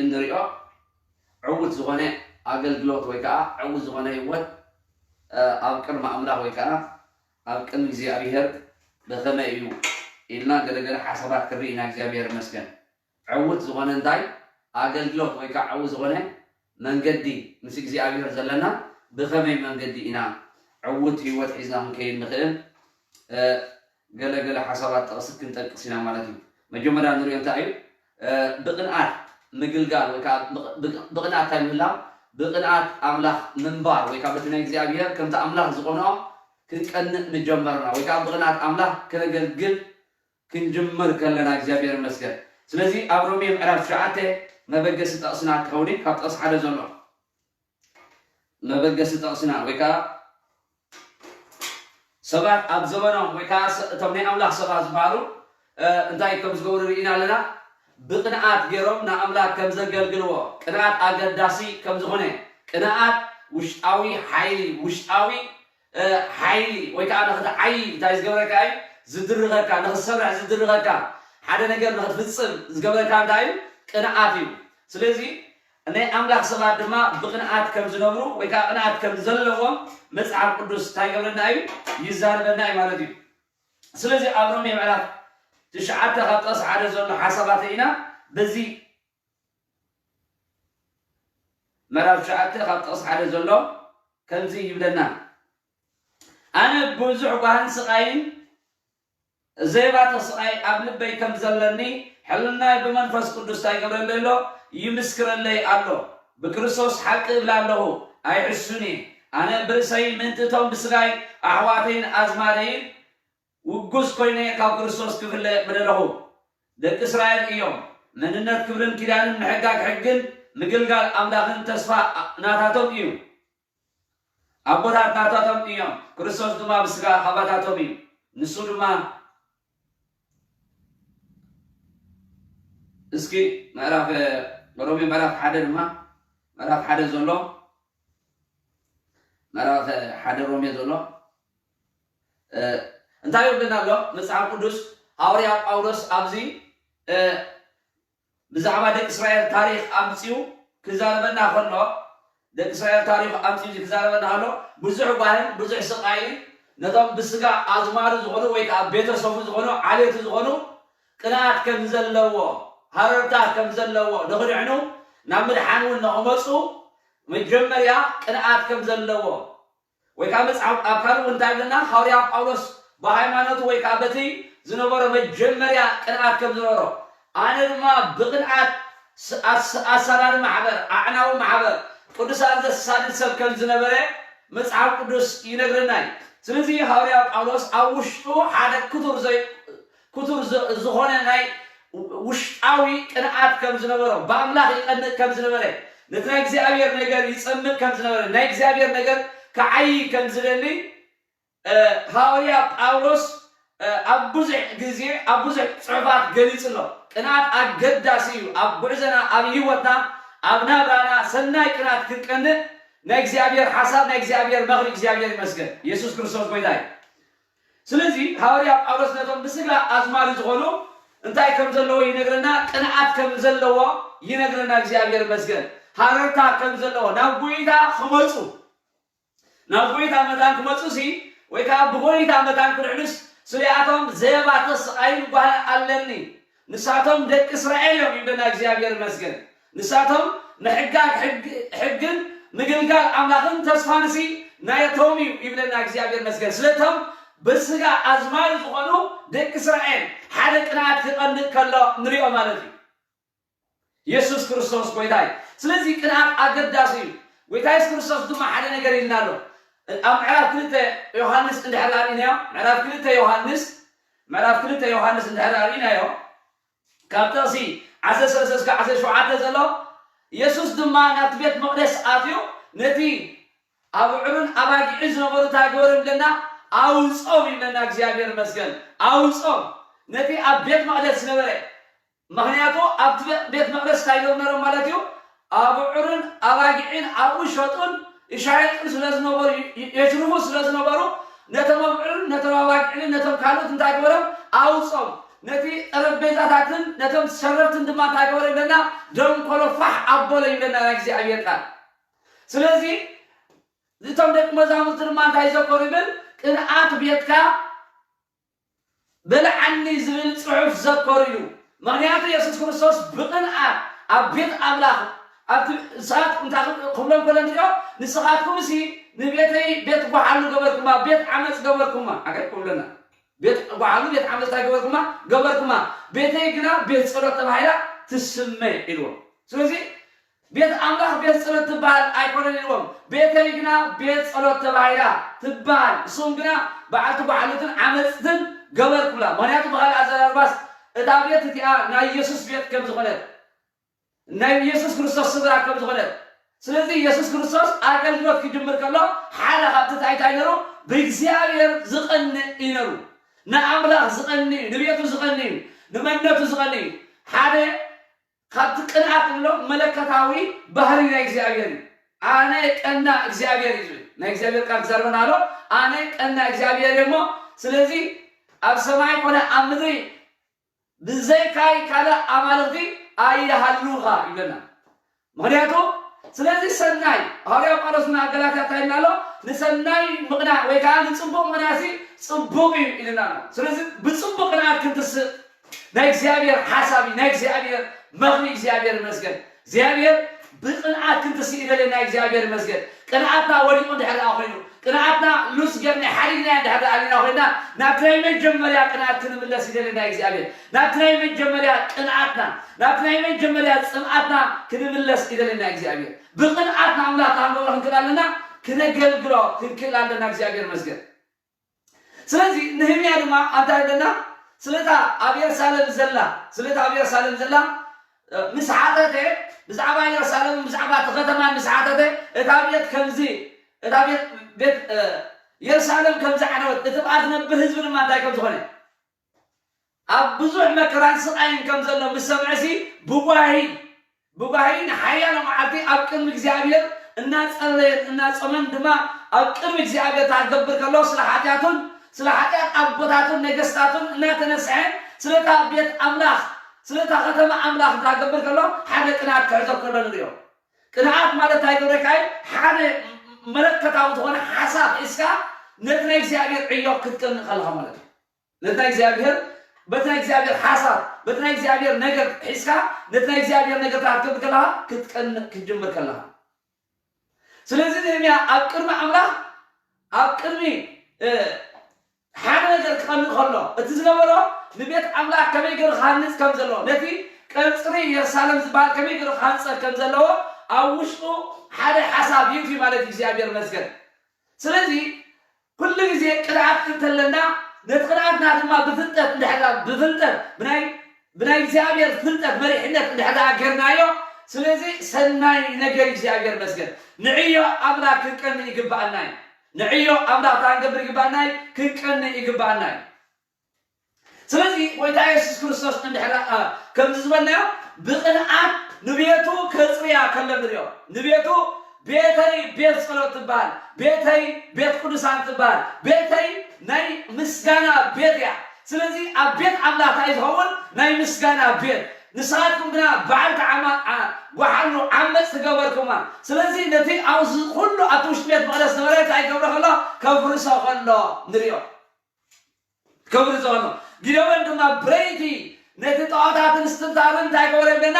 እንሪኦ ዕዉት ዝኾነ ኣገልግሎት ወይ ከዓ ዕዉት ዝኾነ ህይወት ኣብ ቅድሚ ኣምላኽ ወይ ከዓ ኣብ ቅድሚ እግዚኣብሔር ብኸመይ እዩ ኢልና ገለገለ ሓሳባት ክርኢ ኢና። እግዚኣብሔር ይመስገን። ዕዉት ዝኾነ እንታይ ኣገልግሎት ወይ ከዓ ዕዉት ዝኾነ መንገዲ ምስ እግዚኣብሔር ዘለና ብኸመይ መንገዲ ኢና ዕዉት ህይወት ሒዝና ክንከይድ ንኽእል? ገለገለ ሓሳባት ጥቕሲ ክንጠቅስ ኢና ማለት እዩ። መጀመርያ ንሪኦ እንታይ እዩ? ብቕንኣት ምግልጋል ወይ ከዓ ብቕንኣት እንታይ ምህላው? ብቕንኣት ኣምላኽ ምንባር ወይ ከዓ በቲ ናይ እግዚኣብሔር ከምቲ ኣምላኽ ዝኾንኦ ክንቀንእ ምጀመርና ወይ ከዓ ብቕንኣት ኣምላኽ ክነገልግል ክንጅምር ከለና እግዚኣብሔር ይመስገን። ስለዚ ኣብ ሮሜ ምዕራፍ ትሽዓተ መበገሲ ጠቕስና ክኸውን እዩ። ካብ ጠቕሲ ሓደ ዘሎ መበገሲ ጠቕስና ወይ ከዓ ሰባት ኣብ ዘመኖም ወይ ከዓ እቶም ናይ ኣምላኽ ሰባት ዝበሃሉ እንታይ ከም ዝገብሩ ርኢና ኣለና። ብቕንኣት ገይሮም ንኣምላኽ ከም ዘገልግልዎ፣ ቅንኣት ኣገዳሲ ከም ዝኾነ፣ ቅንኣት ውሽጣዊ ሓይሊ፣ ውሽጣዊ ሓይሊ ወይ ከዓ ንኽትዓይ እንታይ ዝገብረካ እዩ? ዝድርኸካ፣ ንኽትሰርሕ ዝድርኸካ፣ ሓደ ነገር ንኽትፍፅም ዝገብረካ እንታይ እዩ? ቅንኣት እዩ። ስለዚ ናይ ኣምላኽ ሰባት ድማ ብቕንኣት ከም ዝነብሩ ወይ ከዓ ቅንኣት ከም ዘለዎም መፅሓፍ ቅዱስ እንታይ ይገብረና እዩ? ይዛረበና እዩ ማለት እዩ። ስለዚ ኣብ ሮሜ ምዕራፍ ትሽዓተ ካብ ጠቕሲ ሓደ ዘሎ ሓሳባት ኢና በዚ ምዕራፍ ትሽዓተ ካብ ጠቕሲ ሓደ ዘሎ ከምዚ ይብለና፣ ኣነ ብዙሕ ጓህን ስቓይን ዘይባተ ስቓይ ኣብ ልበይ ከም ዘለኒ ሕልናይ ብመንፈስ ቅዱስ እንታይ ይገብረለይ ኣሎ? ይምስክረለይ ኣሎ። ብክርስቶስ ሓቂ እብላ ኣለኹ፣ ኣይሕሱን እየ። ኣነ ብርእሰይ ምእንቲ እቶም ብስጋይ ኣሕዋተይን ኣዝማደይን ውጉዝ ኮይነ ካብ ክርስቶስ ክፍለ ምደለኹ። ደቂ እስራኤል እዮም። መንነት ክብርን ኪዳንን ምሕጋግ ሕግን ምግልጋል ኣምላኽን ተስፋ ናታቶም እዩ። ኣቦታት ናታቶም እዮም። ክርስቶስ ድማ ብስጋ ካባታቶም እዩ። ንሱ ድማ እስኪ ምዕራፍ ሮሜ ምዕራፍ ሓደ ድማ ምዕራፍ ሓደ ዘሎ ምዕራፍ ሓደ ሮሜ ዘሎ እንታይ ይብለና ኣሎ መፅሓፍ ቅዱስ? ሃዋርያ ጳውሎስ ኣብዚ ብዛዕባ ደቂ እስራኤል ታሪክ ኣምፅኡ ክዛረበና ከሎ፣ ደቂ እስራኤል ታሪክ ኣምፅኡ ክዛረበና ከሎ፣ ብዙሕ ጓህን ብዙሕ ስቃይን ነቶም ብስጋ ኣዝማዱ ዝኾኑ ወይ ከዓ ቤተሰቡ ዝኾኑ ዓሌቱ ዝኾኑ ቅንኣት ከም ዘለዎ፣ ሃረርታ ከም ዘለዎ፣ ንኽድሕኑ ናብ ምድሓን እውን ንኽመፁ መጀመርያ ቅንኣት ከም ዘለዎ ወይ ከዓ መፅሓፍ ኣብ ካልእ እውን እንታይ ይብለና? ሃዋርያ ጳውሎስ ብሃይማኖቱ ወይ ከዓ በቲ ዝነበሮ መጀመርያ ቅንኣት ከም ዝነበሮ፣ ኣነ ድማ ብቕንኣት ኣሳዳዲ ማሕበር፣ ኣዕናዊ ማሕበር ቅዱሳን ዘሳድድ ሰብ ከም ዝነበረ መፅሓፍ ቅዱስ ይነግረና እዩ። ስለዚ ሃዋርያ ጳውሎስ ኣብ ውሽጡ ሓደ ክቱር ዘይ ክቱር ዝኾነ ናይ ውሽጣዊ ቅንኣት ከም ዝነበሮ፣ ብኣምላኽ ይቐንእ ከም ዝነበረ፣ ነቲ ናይ እግዚኣብሔር ነገር ይጸምእ ከም ዝነበረ፣ ናይ እግዚኣብሔር ነገር ክዓይ ከም ዝደሊ ሃዋርያ ጳውሎስ ኣብ ብዙሕ ግዜ ኣብ ብዙሕ ጽሑፋት ገሊጹ ኣሎ። ቅንኣት ኣገዳሲ እዩ ኣብ ጉዕዘና፣ ኣብ ህይወትና፣ ኣብ ናብራና ሰናይ ቅንኣት ክንቀንእ ናይ እግዚኣብሔር ሓሳብ፣ ናይ እግዚኣብሔር መኽሪ እግዚኣብሔር ይመስገን። የሱስ ክርስቶስ ጎይታ እዩ። ስለዚ ሃዋርያ ጳውሎስ ነቶም ብስጋ ኣዝማሪ ዝኾኑ እንታይ ከም ዘለዎ ይነግረና፣ ቅንኣት ከም ዘለዎ ይነግረና። እግዚኣብሔር ይመስገን። ሃረርታ ከም ዘለዎ ናብ ጎይታ ክመፁ፣ ናብ ጎይታ መታን ክመፁ ሲ ወይ ከዓ ብጎይታ መታን ክድሕኑስ ስሪኣቶም ዘየባተ ስቃይን ጓህን ኣለኒ። ንሳቶም ደቂ እስራኤል እዮም ይብለና እግዚኣብሔር ይመስገን። ንሳቶም ንሕጋግ ሕግን ምግልጋል ኣምላኽን ተስፋንሲ ናየቶም እዩ ይብለና እግዚኣብሔር ይመስገን። ስለቶም ብስጋ ኣዝማሪ ዝኾኑ ደቂ እስራኤል ሓደ ቅንኣት ክቐንእ ከሎ ንሪኦ ማለት እዩ። የሱስ ክርስቶስ ጎይታ እዩ። ስለዚ ቅንኣት ኣገዳሲ እዩ። ጎይታ የሱስ ክርስቶስ ድማ ሓደ ነገር ኢልና ኣሎ። ኣብ ምዕራፍ ክልተ ዮሃንስ እንድሕር ኣርኢናዮ፣ ምዕራፍ ክልተ ዮሃንስ፣ ምዕራፍ ክልተ ዮሃንስ እንድሕር ኣርኢናዮ፣ ካብ ጥቕሲ ዓሰርተ ሰለስተ እስከ ዓሰርተ ሸውዓተ ዘሎ፣ የሱስ ድማ ናብቲ ቤት መቕደስ ኣትዩ ነቲ ኣብዑርን ኣባጊዕን ዝነበሩ እንታይ ገበሮም ይብለና? ኣውጾም ይብለና እግዚኣብሔር ይመስገን። ኣውጾም ነቲ ኣብ ቤት መቕደስ ዝነበረ ምኽንያቱ ኣብቲ ቤት መቕደስ እንታይ ኢሎም ነሮም ማለት እዩ? ኣብዑርን ኣባጊዕን ኣብኡ ይሸጡን ይሻየጡን ስለ ዝነበሩ፣ የትርፉ ስለ ዝነበሩ፣ ነቶም ኣብዑርን ነቶም ኣባጊዕን ነቶም ካልኦት እንታይ ግበሮም? ኣውጾም። ነቲ ጠረጴዛታትን ነቶም ሸረርትን ድማ እንታይ ገበሮ ይብለና? ደንኮሎ ፋሕ ኣበሎ ይብለና ናይ እግዚኣብሔር ቃል። ስለዚ እቶም ደቂ መዛሙርቲ ድማ እንታይ ዘከሩ ይብል? ቅንኣት ቤትካ በልዓኒ ዝብል ጽሑፍ ዘከሩ ኢሉ። ምኽንያቱ የሱስ ክርስቶስ ብቕንኣት ኣብ ቤት ኣምላኽ ኣብቲ ንስኻት እንታይ ክብሎም ከሎ ንሪኦ፣ ንስኻትኩምሲ ንቤተይ ቤት ጓሓሉ ገበርኩማ፣ ቤት ዓመፅ ገበርኩማ። ኣገር ክብለና ቤት ጓሓሉ ቤት ዓመፅ እንታይ ገበርኩማ? ገበርኩማ። ቤተይ ግና ቤት ጸሎት ተባሂላ ትስመ ኢልዎም። ስለዚ ቤት ኣምላኽ ቤት ጸሎት ትበሃል ኣይኮነን ኢልዎም። ቤተይ ግና ቤት ጸሎት ተባሂላ ትበሃል፣ ንስኹም ግና በዓልቲ ጓሓሉትን ዓመፅትን ገበርኩምላ። ምኽንያቱ ብኻልእ ኣዘራርባስ እታ ቤት እቲኣ ናይ የሱስ ቤት ከም ዝኾነት፣ ናይ የሱስ ክርስቶስ ስድራ ከም ዝኾነት። ስለዚ የሱስ ክርስቶስ ኣገልግሎት ክጅምር ከሎ ሓደ ካብቲ እንታይ እንታይ ነሩ? ብእግዚኣብሔር ዝቐንእ እዩ ነሩ። ንኣምላኽ ዝቐንእ እዩ፣ ንቤቱ ዝቐንእ እዩ፣ ንመንነቱ ዝቐንእ እዩ። ሓደ ካብቲ ቅንኣት ንብሎ መለኮታዊ ባህሪ ናይ እግዚኣብሔር እዩ። ኣነ ቀና እግዚኣብሔር እዩ ዝብል ናይ እግዚኣብሔር ቃል ክዛርበና ኣሎ። ኣነ ቀና እግዚኣብሔር እየ እሞ፣ ስለዚ ኣብ ሰማይ ኮነ ኣብ ምድሪ ብዘይካይ ካልእ ኣማልኽቲ ኣይሃሉኻ ይብለና። ምኽንያቱ ስለዚ ሰናይ ሃዋርያ ጳውሎስ ናብ ገላትያ እንታይ ኢልና ኣሎ? ንሰናይ ምቕናእ ወይ ከዓ ንጽቡቕ ምቕናእሲ ጽቡቕ እዩ ኢልና ኣሎ። ስለዚ ብጽቡቕ ቅንኣት ክንትስእ ናይ እግዚኣብሔር ሓሳብ እዩ፣ ናይ እግዚኣብሔር መኽሪ። እግዚኣብሔር ይመስገን። እግዚኣብሔር ብቕንኣት ክንትስእ ይደልየና። እግዚኣብሔር ይመስገን። ቅንኣትና ወዲቑ እንድሕር ደኣ ኮይኑ፣ ቅንኣትና ሉዝ ጌርና ሓዲግና እንድሕር ደኣ ኣሊና ኮይና፣ ናብቲ ናይ መጀመርያ ቅንኣት ክንምለስ ይደልየና እግዚኣብሔር። ናብቲ ናይ መጀመርያ ቅንኣትና፣ ናብቲ ናይ መጀመርያ ጽምኣትና ክንምለስ ይደልየና እግዚኣብሔር። ብቕንኣት ንኣምላኽ ክንገብሮ ክንክእል ኣለና፣ ክነገልግሎ ክንክእል ኣለና። እግዚኣብሔር ይመስገን። ስለዚ ንህምያ ድማ እንታይ ኣለና? ስለታ ኣብ የሩሳሌም ዘላ፣ ስለታ ኣብ የሩሳሌም ዘላ፣ እ፣ ምስ ሓተተ፣ ብዛዕባ የሩሳሌም፣ ብዛዕባ እቲ ከተማ ምስ ሓተተ፣ እታ ቤት ከምዚ፣ እታ ቤት፣ ቤት፣ እ፣ የሩሳሌም ከምዚ ዓነወት፣ እቲ ብኣ ዝነብር ህዝቢ ድማ እንታይ ከም ዝኾነ፣ ኣብ ብዙሕ መከራን ስቓይን ከም ዘሎ ምስ ሰምዐሲ፣ ብጓሂ፣ ብጓሂ ንሓያሎ መዓልቲ ኣብ ቅድሚ እግዚኣብሔር እናጸለየን እናጾመን ድማ ኣብ ቅድሚ እግዚኣብሔር ታገብር ከሎ፣ ስለ ሓጢኣቱን ስለ ሓጢኣት ኣቦታቱን ነገስታቱን እናተነስሐ፣ ስለታ ቤት ኣምላኽ፣ ስለታ ከተማ ኣምላኽ ታገብር ከሎ፣ ሓደ ቅንኣት ክሕዞ ከሎ ንሪኦ። ቅንኣት ማለት እንታይ ገብረካ እዩ? ሓደ መለኮታዊ ዝኾነ ሓሳብ ሒዝካ ነቲ ናይ እግዚኣብሔር ዕዮ ክትቅንእ ከለኻ ማለት እዩ። ነቲ ናይ እግዚኣብሔር፣ በቲ ናይ እግዚኣብሔር ሓሳብ፣ በቲ ናይ እግዚኣብሔር ነገር ሒዝካ ነቲ ናይ እግዚኣብሔር ነገር ክትገብር ከለኻ፣ ክትቀንእ ክትጅምር ከለኻ። ስለዚ ንህምያ ኣብ ቅድሚ ኣምላኽ፣ ኣብ ቅድሚ፣ እ፣ ሓደ ነገር ክቐንእ ከሎ፣ እቲ ዝነበሮ ንቤት ኣምላኽ ከመይ ገይሩ ክሃንጽ ከም ዘለዎ፣ ነቲ ቀጽሪ የሩሳሌም ዝበሃል ከመይ ገይሩ ክሃንጸ ከም ዘለዎ፣ ኣብ ውሽጡ ሓደ ሓሳብ ይእትዩ ማለት እዩ። እግዚኣብሔር ይመስገን። ስለዚ ኩሉ ግዜ ቅንኣት እንተለና፣ ነቲ ቅንኣትና ድማ ብፍልጠት እንድሕር ብፍልጠት፣ ብናይ፣ ብናይ እግዚኣብሔር ፍልጠት መሪሕነት እንድሕር ጌርናዮ፣ ስለዚ ሰናይ ነገር። እግዚኣብሔር ይመስገን። ንዕዮ ኣምላኽ ክንቀንእ ይግብኣና እዩ። ንዕዮ ኣምላኽ እንታይ ክንገብር ይግብኣና እዩ? ክንቀንእ ይግብኣና እዩ። ስለዚ ጎይታ የሱስ ክርስቶስ እንድሕር፣ እ፣ ከምዚ ዝበልናዮ፣ ብቕንኣት ንቤቱ ከጽርያ ከሎ ንሪኦ። ንቤቱ ቤተይ ቤት ጸሎት ትበሃል፣ ቤተይ ቤት ቅዱሳን ትበሃል፣ ቤተይ ናይ ምስጋና ቤት እያ። ስለዚ ኣብ ቤት ኣምላኽ እንታይ እዩ ዝኸውን? ናይ ምስጋና ቤት። ንስኻትኩም ግና በዓልቲ ዓማ-፣ ዓ-፣ ጓሓሉ ዓመፅ ትገበርኩማ። ስለዚ ነቲ ኣብዚ ኩሉ ኣብቲ ውሽጢ ቤት መቕደስ ነበረ እንታይ ይገብሮ ከሎ? ከፍርሶ ከሎ ንሪኦ። ክብሪ ዝኸኖ። ጊደዎን ድማ ብለይቲ ነቲ ጣዖታትን ስትንታርን እንታይ ገበረ ይብለና?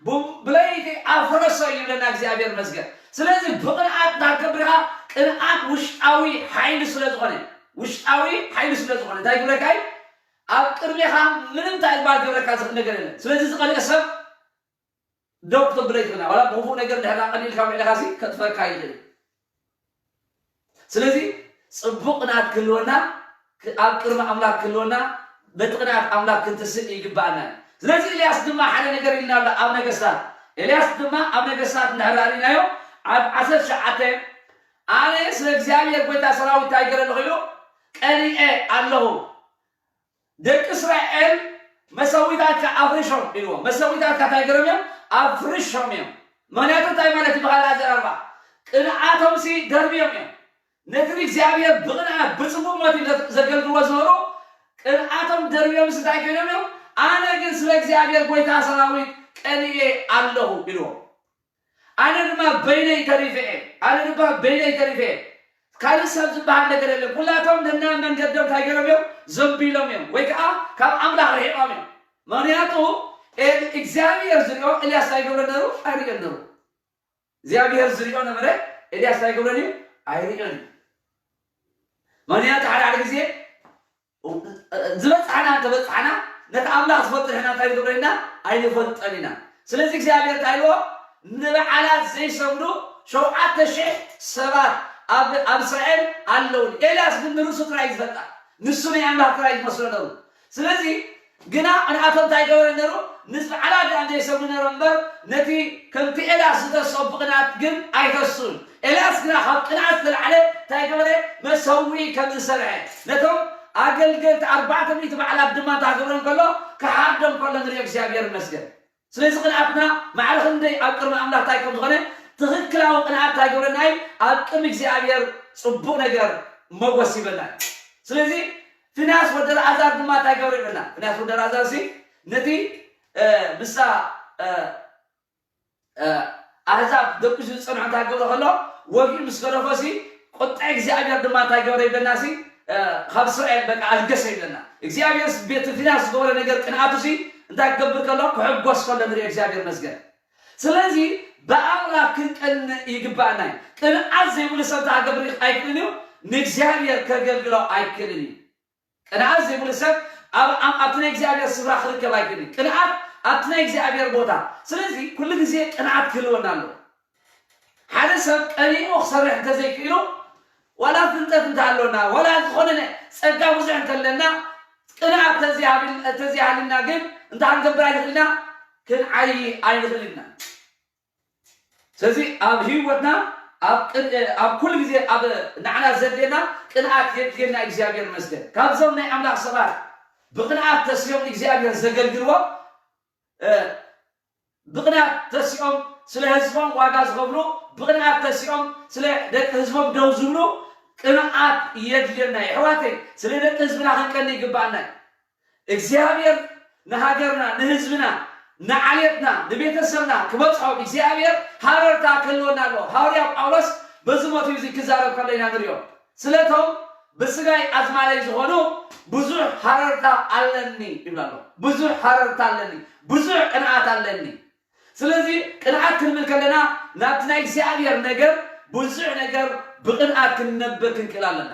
ብ-፣ ብለይቲ ኣፍረሶ እዩ ይብለና እግዚኣብሔር ይመስገን። ስለዚ ብቕንኣት እንታይ ክትገብር ኢኻ? ቅንኣት ውሽጣዊ ሓይሊ ስለ ዝኾነ፣ ውሽጣዊ ሓይሊ ስለ ዝኾነ እንታይ ይብለካ እዩ? ኣብ ቅድሜኻ ምንም እንታይ ዝበሃል ክገብረካ ዝኽእል ነገር የለን። ስለዚ ዝቐንአ ሰብ ደው ክተብሎ ይኽእልና። ዋላ ብኽፉእ ነገር እንድሕር ቀኒእልካ ውዒልካ ሲ ከጥፈካ ይኽእል እዩ። ስለዚ ጽቡቕ ቅንኣት ክህልወና፣ ክ-፣ ኣብ ቅድሚ ኣምላኽ ክህልወና፣ በቲ ቅንኣት ኣምላኽ ክንትስእ ይግብኣና እዩ። ስለዚ ኤልያስ ድማ ሓደ ነገር ኢልና ኣሎ ኣብ ነገስታት። ኤልያስ ድማ ኣብ ነገስታት እንድሕር ርኢናዮ፣ ኣብ ዓሰርተ ትሽዓተ፣ ኣነ ስለ እግዚኣብሔር ጐይታ ሰራዊት እንታይ ገይረ ኣለኹ ኢሉ፣ ቀኒኤ ኣለኹ። ደቂ እስራኤል መሰዊታትካ ኣፍርሾም ኢልዎም። መሰዊታትካ እንታይ ገይሮም እዮም? ኣፍርሾም እዮም። ምኽንያቱ እንታይ ማለት እዩ? ብኻልእ ኣዘራርባ፣ ቅንኣቶምሲ ደርብዮም እዮም። ነቲ ንእግዚኣብሔር ብቕንኣት ብጽቡቕ ሞቲቭ ዘ-፣ ዘገልግልዎ ዝነበሩ ቅንኣቶም ደርብዮም እንታይ ኮይኖም እዮም? ኣነ ግን ስለ እግዚኣብሔር ጐይታ ሰራዊት ቀኒኤ ኣለኹ ኢልዎም። ኣነ ድማ በይነይ ተሪፈ እየ፣ ኣነ ድማ በይነይ ተሪፈ እየ። ካልእ ሰብ ዝበሃል ነገር የለን። ኩላቶም ነናብ መንገዶም እንታይ ገይሮም እዮም? ዘንቢሎም እዮም፣ ወይ ከዓ ካብ ኣምላኽ ርሒቖም እዮም። ምኽንያቱ ኤል-፣ እግዚኣብሔር ዝሪኦ ኤልያስ እንታይ ገብረ ነሩ? ኣይሪኦን ነሩ። እግዚኣብሔር ዝሪኦ ነበረ፣ ኤልያስ እንታይ ገብረን እዩ? ኣይሪኦን እዩ። ምኽንያቱ ሓደ ሓደ ግዜ ዝበፅሓና እንተበፅሓና ነቲ ኣምላኽ ዝፈልጦ ንሕና እንታይ ንገብሮ ኢና? ኣይንፈልጦን ኢና። ስለዚ እግዚኣብሔር እንታይ ኢልዎ? ንበዓላት ዘይሰግዱ ሸውዓተ ሽሕ ሰባት ኣብ ኣብ እስራኤል ኣለዉ። ኤልያስ ግን ንርእሱ ጥራይ እዩ ዝፈልጣ፣ ንሱ ናይ ኣምላኽ ጥራይ ዝመስሎ ነበሩ። ስለዚ ግና ንኣቶም እንታይ ገበረ ነሩ? ንበዓላት ደኣ ዘይሰግዱ ነሮም እምበር ነቲ ከምቲ ኤልያስ ዝተስኦ ብቕንኣት ግን ኣይተስኡን። ኤልያስ ግና ካብ ቅንኣት ዝተላዕለ እንታይ ገበረ? መሰውኢ ከም ዝሰርሐ ነቶም ኣገልገልቲ ኣርባዕተ ሚእቲ በዓላት ድማ እንታይ ክብሎም ከሎ? ክሓርዶም ከሎ ንሪኦ። እግዚኣብሔር ይመስገን። ስለዚ ቅንኣትና ማዕረ ክንደይ ኣብ ቅድሚ ኣምላኽ እንታይ ከም ዝኾነ ትኽክላዊ ቅንኣት እንታይ ገብረና እዩ? ኣብ ቅድሚ እግዚኣብሔር ጽቡቕ ነገር ሞገስ ይበና እዩ። ስለዚ ፊናስ ወደ ኣልዓዛር ድማ እንታይ ገብረ ይብለና? ፊናስ ወደ ኣልዓዛር ሲ ነቲ እ፣ ምሳ እ፣ እ፣ ኣህዛብ ደቂሱ ዝጸንሖ እንታይ ገብረ ከሎ ወጊኡ ምስ ገደፎ ሲ ቁጣ እግዚኣብሔር ድማ እንታይ ገብረ ይብለና ሲ እ፣ ካብ እስራኤል በቃ ኣልገሰ ይብለና። እግዚኣብሔር ስ-፣ ቤት ፊናስ ዝገበረ ነገር ቅንኣቱ ሲ እንታይ ክገብር ከሎ ክሕጎስ ከሎ ንሪኦ። እግዚኣብሔር መስገን። ስለዚ ብኣምላኽ ክንቀንእ ይግባኣና እዩ። ቅንዓት ዘይብሉ ሰብ እንታይ ክገብር ኣይክእልን እዩ? ንእግዚኣብሔር ከገልግሎ ኣይክእልን እዩ። ቅንዓት ዘይብሉ ሰብ ኣብ ኣብ ኣብቲ ናይ እግዚኣብሔር ስፍራ ክርከብ ኣይክእልን እዩ። ቅንዓት ኣብቲ ናይ እግዚኣብሔር ቦታ። ስለዚ ኩሉ ግዜ ቅንዓት ክህልወና ኣለዎ። ሓደ ሰብ ቀኒኡ ክሰርሕ እንተዘይክእሉ ዋላ ፍልጠት እንተ ኣለና ዋላ ዝኾነ ነ-፣ ጸጋ ብዙሕ እንተለና ቅንዓት ተዘይሃብል-፣ ተዘይሃልና ግን እንታይ ክንገብር ኣይንኽእል ኢና? ክንዓይ ኣይንኽእል ኢና። ስለዚ ኣብ ህይወትና ኣብ ቅን-፣ ኣብ ኩሉ ግዜ ኣብ ንዓና ዘድልየና ቅንኣት የድልየና። እግዚኣብሔር ይመስገን። ካብዞም ናይ ኣምላኽ ሰባት ብቕንኣት ተሲኦም ንእግዚኣብሔር ዘገልግልዎ እ፣ ብቕንኣት ተሲኦም ስለ ህዝቦም ዋጋ ዝኸፍሉ፣ ብቕንኣት ተሲኦም ስለ ደቂ ህዝቦም ደው ዝብሉ ቅንኣት የድልየና። የሕዋተይ ስለ ደቂ ህዝብና ክንቀኒ ይግባኣና እዩ። እግዚኣብሔር ንሃገርና ንህዝብና ንዓሌትና ንቤተሰብና ክበጽሖም እግዚኣብሔር ሃረርታ ክህልወና ኣለዎ። ሃዋርያ ጳውሎስ በዚ ሞት እዚ ክዛረብ ከሎ ኢና ንሪኦ። ስለቶም ብስጋይ ኣዝማደይ ዝኾኑ ብዙሕ ሃረርታ ኣለኒ ይብል ኣሎ። ብዙሕ ሃረርታ ኣለኒ፣ ብዙሕ ቅንኣት ኣለኒ። ስለዚ ቅንኣት ክንብል ከለና ናብቲ ናይ እግዚኣብሔር ነገር ብዙሕ ነገር ብቅንኣት ክንነብር ክንክእል ኣለና።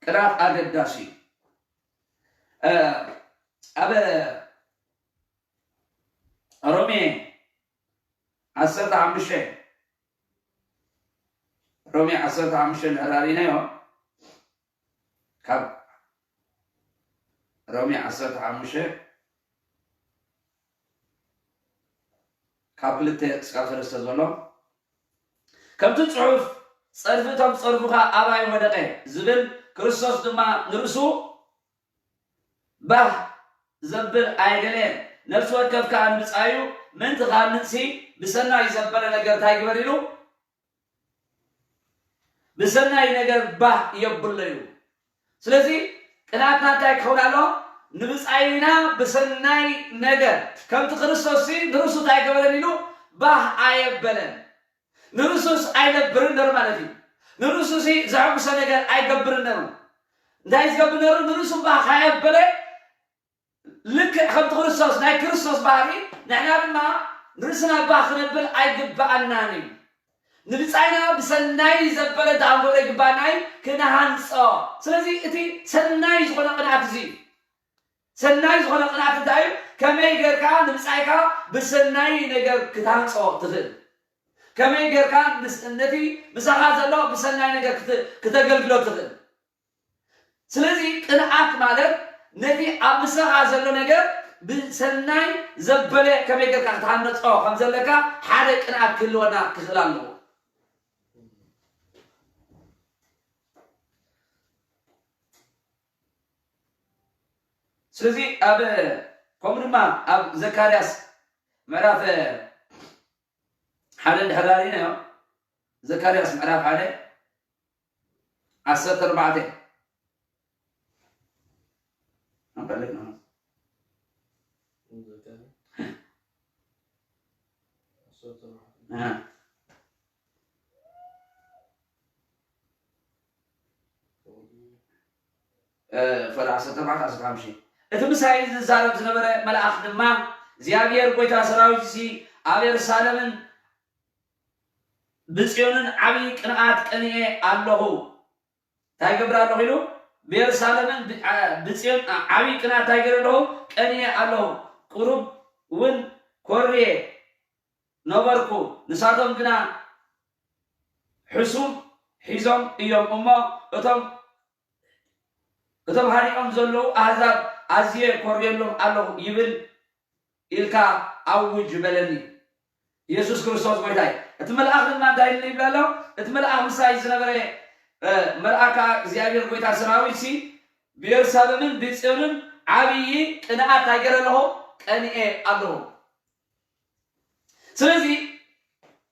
ቅንኣት ኣገዳሲ እዩ። ኣብ ሮሜ ዓሰርተ ሓሙሽተ ሮሜ ዓሰርተ ሓሙሽተ ንዕራሪናዮ ካብ ሮሜ ዓሰርተ ሓሙሽተ ካብ ክልተ እስካብ ሰለስተ ዘሎ ከምቲ ጽሑፍ ጸርፊ እቶም ጸርፉኻ ኣባይ ወደቐ ዝብል ክርስቶስ ድማ ንርእሱ ባህ ዘብል ኣይደለየን። ነፍሲ ወከፍ ከኣ ንብጻዩ ምእንቲ ክሃንጽሲ ብሰናይ ዘበለ ነገር እንታይ ግበር ኢሉ? ብሰናይ ነገር ባህ የብሎ ኢሉ። ስለዚ ቅንኣትና እንታይ ክኸውን ኣሎ? ንብጻይና ብሰናይ ነገር ከምቲ ክርስቶስ ንርእሱ እንታይ ገበረን ኢሉ ባህ ኣየበለን። ንርእሱስ ኣይነብርን ነሩ ማለት እዩ። ንርእሱሲ ዘሐጉሰ ነገር ኣይገብርን ነሩ። እንታይ ዝገብር ነሩ? ንርእሱ ባህ ካየበለ ልክዕ ከምቲ ክርስቶስ ናይ ክርስቶስ ባህሪ ንሕና ድማ ንርእስና ባህ ክነብል ኣይግብኣናን እዩ። ንብጻይና ብሰናይ ዘበለ እንተ ክንገብሮ ይግባኣና እዩ ክንሃንጾ። ስለዚ እቲ ሰናይ ዝኾነ ቅንኣት እዚ እዩ። ሰናይ ዝኾነ ቅንኣት እንታይ እዩ? ከመይ ጌርካ ንብጻይካ ብሰናይ ነገር ክትሃንጾ ትኽእል? ከመይ ጌርካ ምስ-፣ ነቲ ምሳኻ ዘሎ ብሰናይ ነገር ክተ-፣ ክተገልግሎ ትኽእል? ስለዚ ቅንኣት ማለት ነቲ ኣብ ምሳኻ ዘሎ ነገር ብሰናይ ዘበለ ከመይ ጌርካ ክትሃንጾ ከም ዘለካ ሓደ ቅንኣት ክህልወና ክኽእል ኣለዎ። ስለዚ ኣብ፣ ከምኡ ድማ ኣብ ዘካርያስ ምዕራፍ ሓደ እንድሕር ርኢናዮ፣ ዘካርያስ ምዕራፍ ሓደ ዓሰርተ ኣርባዕተ ፈለግና። እ። እ፣ ፈል ዓሰርተ ኣርባዕተ፣ ዓሰርተ ሓሙሽተ። እቲ ምሳይ ዝዛረብ ዝነበረ መልኣኽ ድማ፣ እግዚኣብሔር ጐይታ ሰራዊትሲ ኣብ የሩሳሌምን ብጽዮንን ዓብዪ ቅንኣት ቀኒኤ ኣለኹ። እንታይ ይገብር ኣለኹ ኢሉ? ብየሩሳሌምን ብ-፣ ዓ-፣ ብጽዮን ዓ-፣ ዓብዪ ቅንኣት እንታይ ይገብር ኣለኹ? ቀኒኤ ኣለኹ። ቁሩብ እውን ኮርየ ነበርኩ። ንሳቶም ግና ሕሱም ሒዞም እዮም እሞ፣ እቶም፣ እቶም ሃሪቖም ዘለዉ ኣህዛብ ኣዝየ ኮርየሎም ኣለኹ ይብል ኢልካ ኣውጅ በለኒ። ኢየሱስ ክርስቶስ ጐይታ እዩ። እቲ መልኣኽ ድማ እንታይ ኢሉ ይብል ኣሎ? እቲ መልኣኽ ምሳይ ዝነበረ፣ እ፣ መልኣክ እግዚኣብሔር ጐይታ ሰራዊትሲ ብየሩሳሌምን ብጽዮንን ዓብዪ ቅንኣት እንታይ ገይረ ኣለኹ? ቀኒኤ ኣለኹ። ስለዚ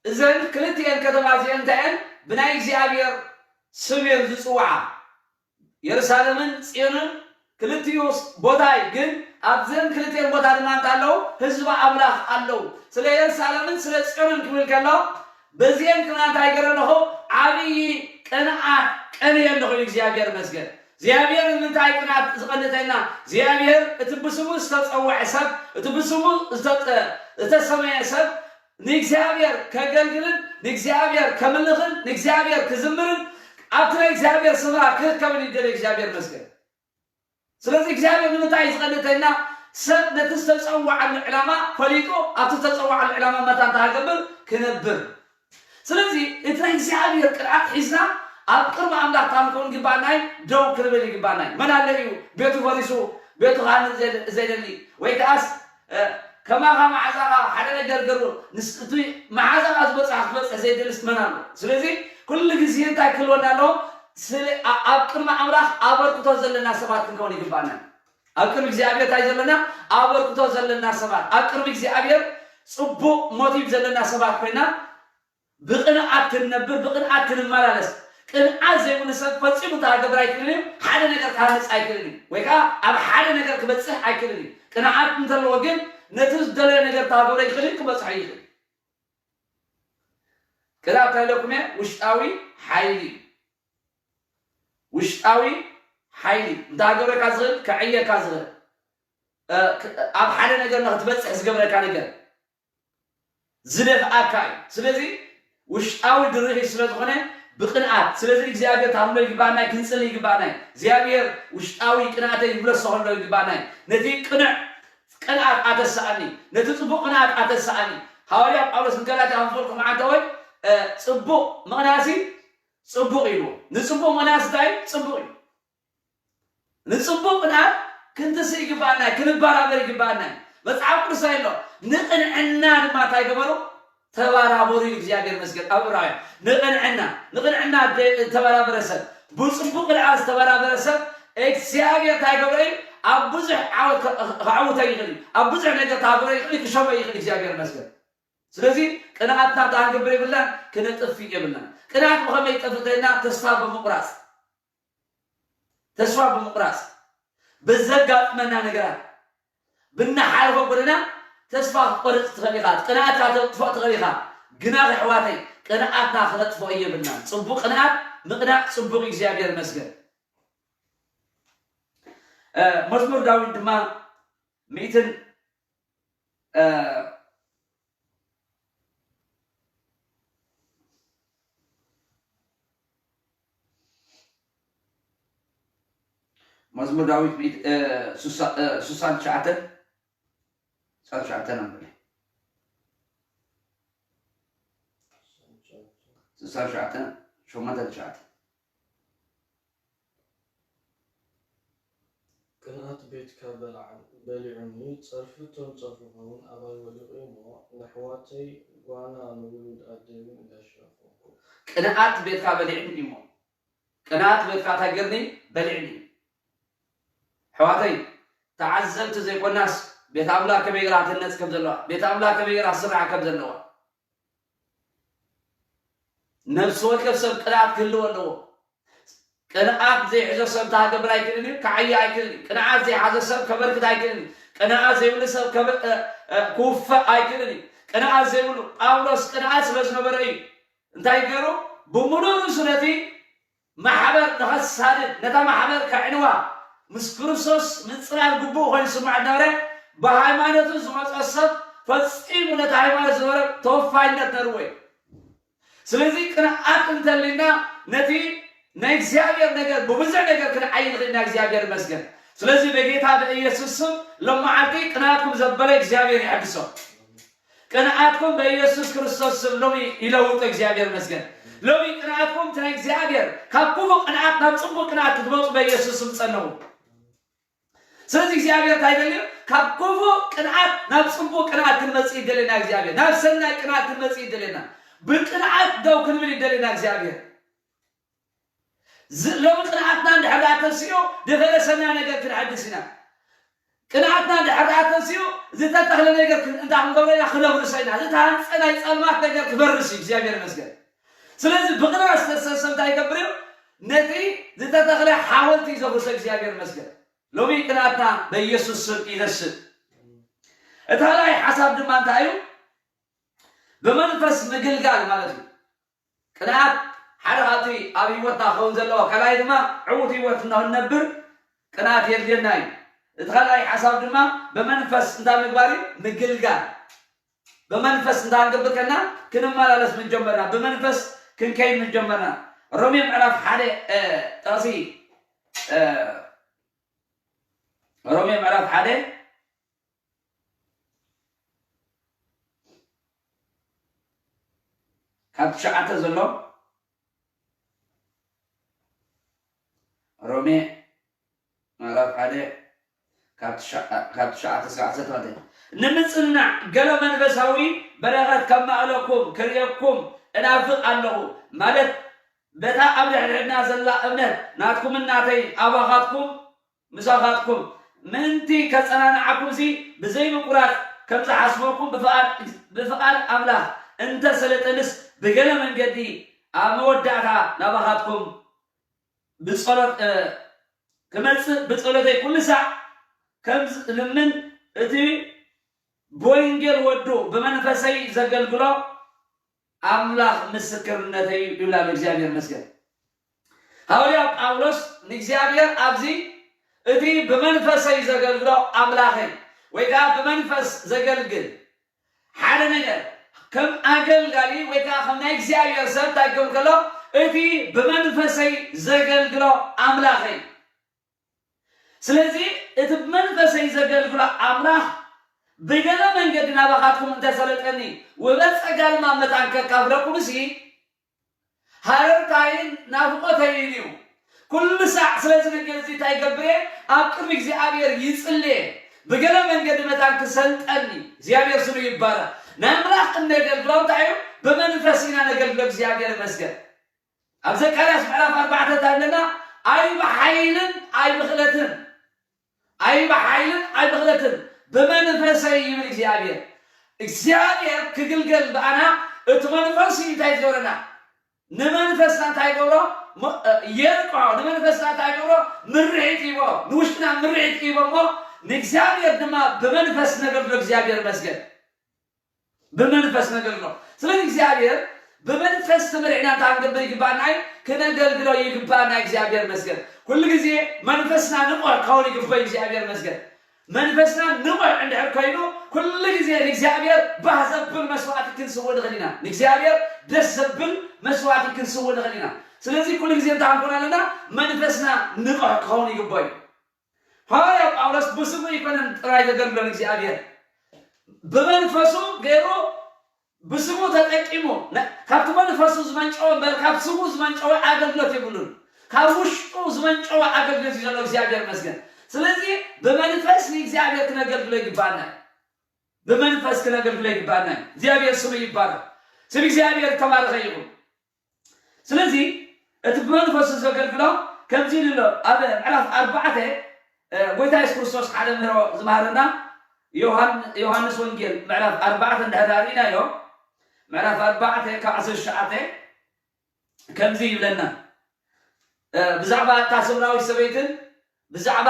እዘን ክልቲኤን ከተማ እዚአን እንታይ እየን? ብናይ እግዚኣብሔር ስም እየን ዝጽውዓ። የሩሳሌምን ጽዮንን ክልቲኡ ቦታ እዩ። ግን ኣብዘን ክልቲኤን ቦታ ድማ እንታይ ኣለዉ? ህዝቢ ኣምላኽ ኣለዉ። ስለ የሩሳሌምን ስለ ጽዮንን ክብል ከሎ በዚአን ድማ እንታይ ገይረ ኣለኹ? ዓብዪ ቅንኣት ቀንየ ኣለኹ እዩ። እግዚኣብሔር ይመስገን። እግዚኣብሔር ንምንታይ ቅንኣት ዝቐንተልና? እግዚኣብሔር እቲ ብስሙ ዝተጸውዐ ሰብ፣ እቲ ብስሙ ዝተጠ-፣ ዝተሰመየ ሰብ ንእግዚኣብሔር ከገልግልን ንእግዚኣብሔር ከምልኽን ንእግዚኣብሔር ክዝምርን ኣብቲ ናይ እግዚኣብሔር ስፍራ ክርከብን ይደለ። እግዚኣብሔር ይመስገን። ስለዚ እግዚኣብሔር ንምንታይ እዩ ዝቐንተልና? ሰብ ነቲ ዝተጸውዓሉ ዕላማ ፈሊጡ ኣብቲ ዝተጸውዓሉ ዕላማ መታን ተሃገብር ክነብር። ስለዚ እቲ ናይ እግዚኣብሔር ቅንኣት ሒዝና ኣብ ቅድሚ ኣምላኽ ታንከውን ግባናይ ደው ክንብል ይግባናይ። መን ኣለ እዩ ቤቱ ፈሪሱ ቤቱ ክሃንጽ ዘይ-፣ ዘይደሊ? ወይ ከኣስ፣ እ፣ ከማኻ መዓዛኻ ሓደ ነገር ገሩ፣ ንስ-፣ እቲ መዓዛኻ ዝበጽሕ ክትበጽሕ ዘይደልስ መን ኣሎ? ስለዚ ኩሉ ግዜ እንታይ ክህልወና ኣለዎ? ስለ-፣ ኣ-፣ ኣብ ቅድሚ ኣምላኽ ኣበርክቶ ዘለና ሰባት ክንከውን ይግባና። ኣብ ቅድሚ እግዚኣብሔር እንታይ ዘለና? ኣበርክቶ ዘለና ሰባት። ኣብ ቅድሚ እግዚኣብሔር ጽቡቕ ሞቲቭ ዘለና ሰባት ኮይና ብቕንኣት ክንነብር፣ ብቕንኣት ክንመላለስ። ቅንኣት ዘይብሉ ሰብ ፈጺሙ እንታይ ክገብር ኣይክእልን እዩ? ሓደ ነገር ክሃንጽ ኣይክእልን እዩ። ወይ ከኣ ኣብ ሓደ ነገር ክበጽሕ ኣይክእልን እዩ። ቅንኣት እንተለዎ ግን ነቲ ዝደለዮ ነገር እንታይ ክገብሮ ይኽእል እዩ? ክበጽሖ ይኽእል። ቅንኣት እንታይ ኢለኩም እየ? ውሽጣዊ ሓይሊ እዩ። ውሽጣዊ ሓይሊ። እንታይ ክገብረካ ዝኽእል? ከዕየካ ዝኽእል። እ፣ ክ-፣ ኣብ ሓደ ነገር ንኽትበጽሕ ዝገብረካ ነገር። ዝደፍኣካ እዩ። ስለዚ ውሽጣዊ ድርኺት ስለ ዝኾነ ብቕንኣት፣ ስለዚ እግዚኣብሔር ታምሎ ይግባናይ፣ ክንጽሊ ይግባናይ። እግዚኣብሔር ውሽጣዊ ቅንኣተይ ይብለሶ ከሎ ይግባናይ። ነቲ ቅኑዕ ቅንኣት ኣተስኣኒ፣ ነቲ ጽቡቕ ቅንኣት ኣተስኣኒ። ሃዋርያ ጳውሎስ ንገላትያ ከም ዝበልኩ መዓንተ ወይ፣ እ፣ ጽቡቕ ምቕናሲ ጽቡቕ ኢሉ። ንጽቡቕ ምቕናስ እንታይ እዩ? ጽቡቕ እዩ። ንጽቡቕ ቅንኣት ክንትስእ ይግባኣና፣ ክንበራበር ይግባኣና። መጽሓፍ ቅዱስ እንታይ ኣሎ? ንቕንዕና ድማ እንታይ ገበሩ? ተባራበሩ ኢሉ እግዚኣብሔር መስገን። ኣብ ዕብራውያን ንቕንዕና፣ ንቕንዕና ደ-፣ ተበራበረ ሰብ፣ ብጽቡቕ ቅንኣት ዝተበራበረ ሰብ እግዚኣብሔር እንታይ ገብረ እዩ? ኣብ ብዙሕ ዓወት ከ-፣ ከዕውተ ይኽእል እዩ። ኣብ ብዙሕ ነገር ታገረ ይኽእል እዩ፣ ክሸመ ይኽእል እግዚኣብሔር መስገን። ስለዚ ቅንኣትና እንታይ ክንገብር የብልናን፣ ክነጥፍእ የብልናን። ቅንኣት ብኸመይ ይጠፍእ ተይልና ተስፋ ብምቑራጽ፣ ተስፋ ብምቑራጽ፣ በዘጋጥመና ነገራት፣ ብናሓልፎ ጎደና ተስፋ ክትቆርጽ ትኽእል ኢኻ፣ ቅንኣትካ ተጥፍኦ ትኽእል ኢኻ። ግና ኣሕዋተይ፣ ቅንኣትና ክነጥፍኦ የብልናን። ጽቡቕ ቅንኣት ምቕናእ ጽቡቕ እዩ፣ እግዚኣብሔር ይመስገን። እ፣ መዝሙር ዳዊት ድማ ሚእትን፣ እ፣ መዝሙር ዳዊት ሚእት-፣ እ፣ ሱሳ-፣ እ፣ ሱሳን ትሽዓተን፣ ሱሳን ትሽዓተን ኣንብበ። ሱሳን ትሽዓተን፣ ሸሞንተን ትሽዓተን። ቅንኣት ቤትካ በልዓ-፣ በሊዑኒ፣ ጸርፊ እቶም ጸርፍኻ እውን ኣባይ ወዲቑ እሞ፣ ንኣሕዋተይ ጓና ንውሉድ ኣደይውን ጋሻ ኾንኩ። ቅንኣት ቤትካ በሊዑኒ እሞ፣ ቅንኣት ቤትካ እንታይ ገርኒ? በሊዕኒ። ኣሕዋተይ፣ ተዓዘብቲ ዘይኮናስ፣ ቤት ኣምላኽ ከመይ ገይራ ትህነጽ ከም ዘለዋ፣ ቤት ኣምላኽ ከመይ ገይራ ትስራሕ ከም ዘለዋ፣ ነፍሲ ወከፍ ሰብ ቅንኣት ክህልዎ ኣለዎ። ቅንኣት ዘይሕዞ ሰብ እንታይ ክገብር ኣይክእልን እዩ? ክዓይ ኣይክእልን እዩ። ቅንኣት ዘይሓዘ ሰብ ከበርክት ኣይክእልን እዩ። ቅንኣት ዘይብሉ ሰብ ከበ-፣ እ፣ እ፣ ክውፈእ ኣይክእልን እዩ። ቅንኣት ዘይብሉ፣ ጳውሎስ ቅንኣት ስለ ዝነበረ እዩ። እንታይ ገይሩ? ብምሉእ ርእሱ ነቲ ማሕበር ንኸሳድድ፣ ነታ ማሕበር ከዕንዋ፣ ምስ ክርስቶስ ምጽላል ግቡእ ኮይኑ ዝስምዖ ነበረ። ብሃይማኖቱ ዝመጾ ሰብ ፈጺሙ ነታ ሃይማኖት ዝነበረ ተወፋይነት ነርዎ እዩ። ስለዚ ቅንኣት እንተሊና ነቲ ናይ እግዚኣብሔር ነገር ብብዙሕ ነገር ክንዓይ ንኽእል ኢና። እግዚኣብሔር ይመስገን። ስለዚ በጌታ በኢየሱስ ስም ሎም መዓልቲ ቅንኣትኩም ዘበለ እግዚኣብሔር ይሐድሶ። ቅንኣትኩም በኢየሱስ ክርስቶስ ስም ሎሚ ይለውጦ። እግዚኣብሔር ይመስገን። ሎሚ ቅንኣትኩም እቲ ናይ እግዚኣብሔር ካብ ክፉእ ቅንኣት ናብ ጽቡቕ ቅንኣት ክትመጹ በኢየሱስ ስም ጸንሑ። ስለዚ እግዚኣብሔር እንታይ ይደልዩ? ካብ ክፉእ ቅንኣት ናብ ጽቡቕ ቅንኣት ክንመጽእ ይደልየና እግዚኣብሔር። ናብ ሰናይ ቅንኣት ክንመጽእ ይደልየና። ብቅንኣት ደው ክንብል ይደልየና እግዚኣብሔር። ዝ-፣ ሎሚ ቅንኣትና እንድሕር ደኣ ተንስኡ፣ ዝፈረሰና ነገር ክንሐድስ ኢና። ቅንኣትና እንድሕር ደኣ ተንስኡ፣ ዝተተኽለ ነገር ክን-፣ እንታይ ክንገብሮ ኢና? ክነብርሶ ኢና። ዝተሃንጸ ናይ ጸልማት ነገር ክፈርስ እዩ። እግዚኣብሔር ይመስገን። ስለዚ ብቕንኣት ዝተሰሰ እንታይ ይገብር እዩ? ነቲ ዝተተኽለ ሓወልቲ እዩ ዘፍርሶ። እግዚኣብሔር ይመስገን። ሎሚ ቅንኣትና በኢየሱስ ስም ይነስእ። እቲ ካልኣይ ሓሳብ ድማ እንታይ እዩ? ብመንፈስ ምግልጋል ማለት እዩ። ቅንኣት ሓደ ካብቲ ኣብ ህይወትና ክኸውን ዘለዎ፣ ካልኣይ ድማ ዕዉት ህይወት ንኽንነብር ቅንኣት የድልየና እዩ። እቲ ካልኣይ ሓሳብ ድማ ብመንፈስ እንታይ ምግባር እዩ? ምግልጋል። ብመንፈስ እንታይ ክንገብር ከለና? ክንመላለስ ምን ጀመርና፣ ብመንፈስ ክንከይድ ምን ጀመርና። ሮሜ ምዕራፍ ሓደ፣ እ፣ ጥቕሲ፣ እ፣ ሮሜ ምዕራፍ ሓደ ካብ ትሽዓተ ዘሎ፣ ሮሜ ምዕራፍ ሓደ ካብ ትሽዓ-፣ ካብ ትሽዓተ እስካብ ዓሰርተ ክልተ። ንምጽናዕ ገለ መንፈሳዊ በረኸት ከማእለኩም ክርእየኩም እናፍቕ ኣለኹ፣ ማለት በታ ኣብ ድሕድሕድና ዘላ እምነት ናትኩምን ናተይ ኣባኻትኩም ምሳኻትኩም ምእንቲ ከጸናንዓኩምሲ ብዘይ ምቁራጽ ከም ዝሓስበኩም ብፍቓድ፣ ብፍቓድ ኣምላኽ እንተ ሰለጠንስ ብገለ መንገዲ ኣብ መወዳእታ ናባኻትኩም ብጸሎት፣ እ፣ ክመጽእ ብጸሎተይ ኩሉ ሳዕ ከም ዝልምን እቲ ብወንጌል ወዱ ብመንፈሰይ ዘገልግሎ ኣምላኽ ምስክርነተይ እዩ ይብል ኣሎ። እግዚኣብሔር ይመስገን። ሃዋርያ ጳውሎስ ንእግዚኣብሔር ኣብዚ እቲ ብመንፈሰይ ዘገልግሎ ኣምላኸይ ወይ ከዓ ብመንፈስ ዘገልግል ሓደ ነገር ከም ኣገልጋሊ ወይ ከዓ ከም ናይ እግዚኣብሔር ሰብ እንታይ ክገብር ከሎ እቲ ብመንፈሰይ ዘገልግሎ ኣምላኸይ ስለዚ እቲ ብመንፈሰይ ዘገልግሎ ኣምላኽ ብገለ መንገዲ ናባኻትኩም እንተሰለጠኒ ውበ ጸጋልማ መታን ከካፍለኩምሲ ሃረርታይን ናፍቖተይን እዩ። ኩሉ ሳዕ ስለዚ ነገር እዚ እንታይ ይገብር እየ? ኣብ ቅድሚ እግዚኣብሔር ይጽሊ እየ። ብገለ መንገዲ መታን ክሰልጠኒ እግዚኣብሔር ስሙ ይባረኽ። ናይ ኣምላኽ እነገልግሎ እንታይ እዩ? ብመንፈስ ኢና ነገልግሎ። እግዚኣብሔር ይመስገን። ኣብ ዘካርያስ ምዕራፍ ኣርባዕተ እንታይ ኣለና? ኣይ ብሓይልን ኣይ ብኽእለትን፣ ኣይ ብሓይልን ኣይ ብኽእለትን፣ ብመንፈሰይ ይብል እግዚኣብሔር። እግዚኣብሔር ክግልገል ብኣና እቲ መንፈስ እዩ እንታይ ዝገብረና? ንመንፈስና እንታይ ይገብሮ? ሞ-፣ እ፣ የርቅዖ። ንመንፈስና እንታይ ይገብሮ? ምርዒት ይቦ። ንውሽጥና ምርዒት ይቦ እሞ ንእግዚኣብሔር ድማ ብመንፈስ ነገልግሎ። እግዚኣብሔር ይመስገን። ብመንፈስ ነገልግሎ። ስለዚ እግዚኣብሔር ብመንፈስ ተመሪዕና እንታይ ክንገብር ይግባኣና እዩ? ክነገልግሎ ይግባኣና። እግዚኣብሔር ይመስገን። ኩሉ ግዜ መንፈስና ንቑሕ ክኸውን ይግባእ። እግዚኣብሔር ይመስገን። መንፈስና ንቑሕ እንድሕር ኮይኑ ኩሉ ግዜ ንእግዚኣብሔር ባህ ዘብል መስዋዕቲ ክንስውእ ንኽእል ኢና። ንእግዚኣብሔር ደስ ዘብል መስዋዕቲ ክንስውእ ንኽእል ኢና። ስለዚ ኩሉ ግዜ እንታይ ክንኮን ኣለና? መንፈስና ንቑሕ ክኸውን ይግባእ እዩ። ሃዋርያ ጳውሎስ ብስሙ ኣይኮነን ጥራይ ዘገልግሎ ንእግዚኣብሔር፣ ብመንፈሱ ገይሩ ብስሙ ተጠቂሙ ነ-፣ ካብቲ መንፈሱ ዝመንጨወ እምበር ካብ ስሙ ዝመንጨወ ኣገልግሎት የብሉን። ካብ ውሽጡ ዝመንጨወ ኣገልግሎት እዩ ዘሎ። እግዚኣብሔር ይመስገን። ስለዚ ብመንፈስ ንእግዚኣብሔር ክነገልግሎ ይግባኣና እዩ። ብመንፈስ ክነገልግሎ ይግባኣና እዩ። እግዚኣብሔር ስሙ ይባረክ። ስም እግዚኣብሔር ዝተባረኸ ይኹን። ስለዚ እቲ ብመንፈሱ ዘገልግሎ ከምዚ ኢሉ ኣሎ። ኣብ ምዕራፍ ኣርባዕተ፣ እ፣ ጎይታ የሱስ ክርስቶስ ሓደ ምህሮ ዝመሃረና ዮሃን-፣ ዮሃንስ ወንጌል ምዕራፍ ኣርባዕተ እንድሕር ርኢናዮ፣ ምዕራፍ ኣርባዕተ ካብ ዓሰርተ ትሽዓተ ከምዚ ይብለና። ብዛዕባ እታ ሰምራዊት ሰበይትን ብዛዕባ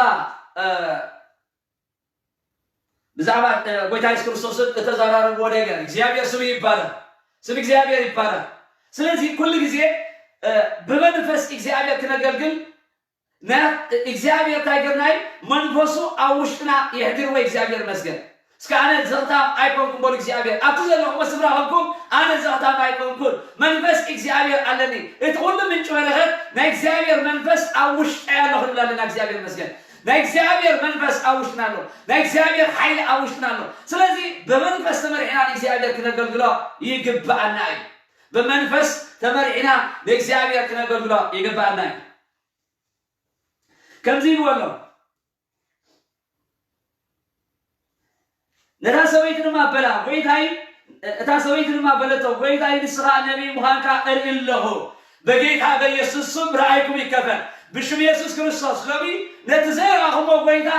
ብዛዕባ ጎይታ የሱስ ክርስቶስን እተዘራረብዎ ነገር እግዚኣብሔር ስሙ ይባረክ። ስም እግዚኣብሔር ይባረክ። ስለዚ ኩሉ ግዜ ብመንፈስ እግዚኣብሔር ክነገልግል እግዚኣብሔር እንታይ ገርናይ መንፈሱ ኣብ ውሽጥና የሕድርዎ። እግዚኣብሔር መስገን። እስከ ኣነ ዘኽታም ኣይኮንኩም በሉ እግዚኣብሔር ኣብቲ ዘለኹም ስፍራ ኾንኩም ኣነ ዘኽታም ኣይኮንኩን መንፈስ እግዚኣብሔር ኣለኒ። እቲ ኩሉ ምንጭ በረኸት ናይ እግዚኣብሔር መንፈስ ኣብ ውሽጠይ ኣሎ ክንብል ኣለና። እግዚኣብሔር መስገን። ናይ እግዚኣብሔር መንፈስ ኣብ ውሽጥና ኣሎ። ናይ እግዚኣብሔር ሓይሊ ኣብ ውሽጥና ኣሎ። ስለዚ ብመንፈስ ተመሪሕና ንእግዚኣብሔር ክነገልግሎ ይግብኣና እዩ። ብመንፈስ ተመሪሕና ንእግዚኣብሔር ክነገልግሎ ይግብኣና እዩ። ከምዚ ይብሎ ኣሎ። ነታ ሰበይቲ ድማ በላ ጎይታይ እታ ሰበይቲ ድማ በለቶ ጎይታይ ንስኻ ነቢይ ምዃንካ እርኢ ኣለኹ። በጌታ በኢየሱስ ስም ርኣይኩም ይከፈት። ብሽም ኢየሱስ ክርስቶስ ሎሚ ነቲ ዘይረኣኹሞ ጎይታ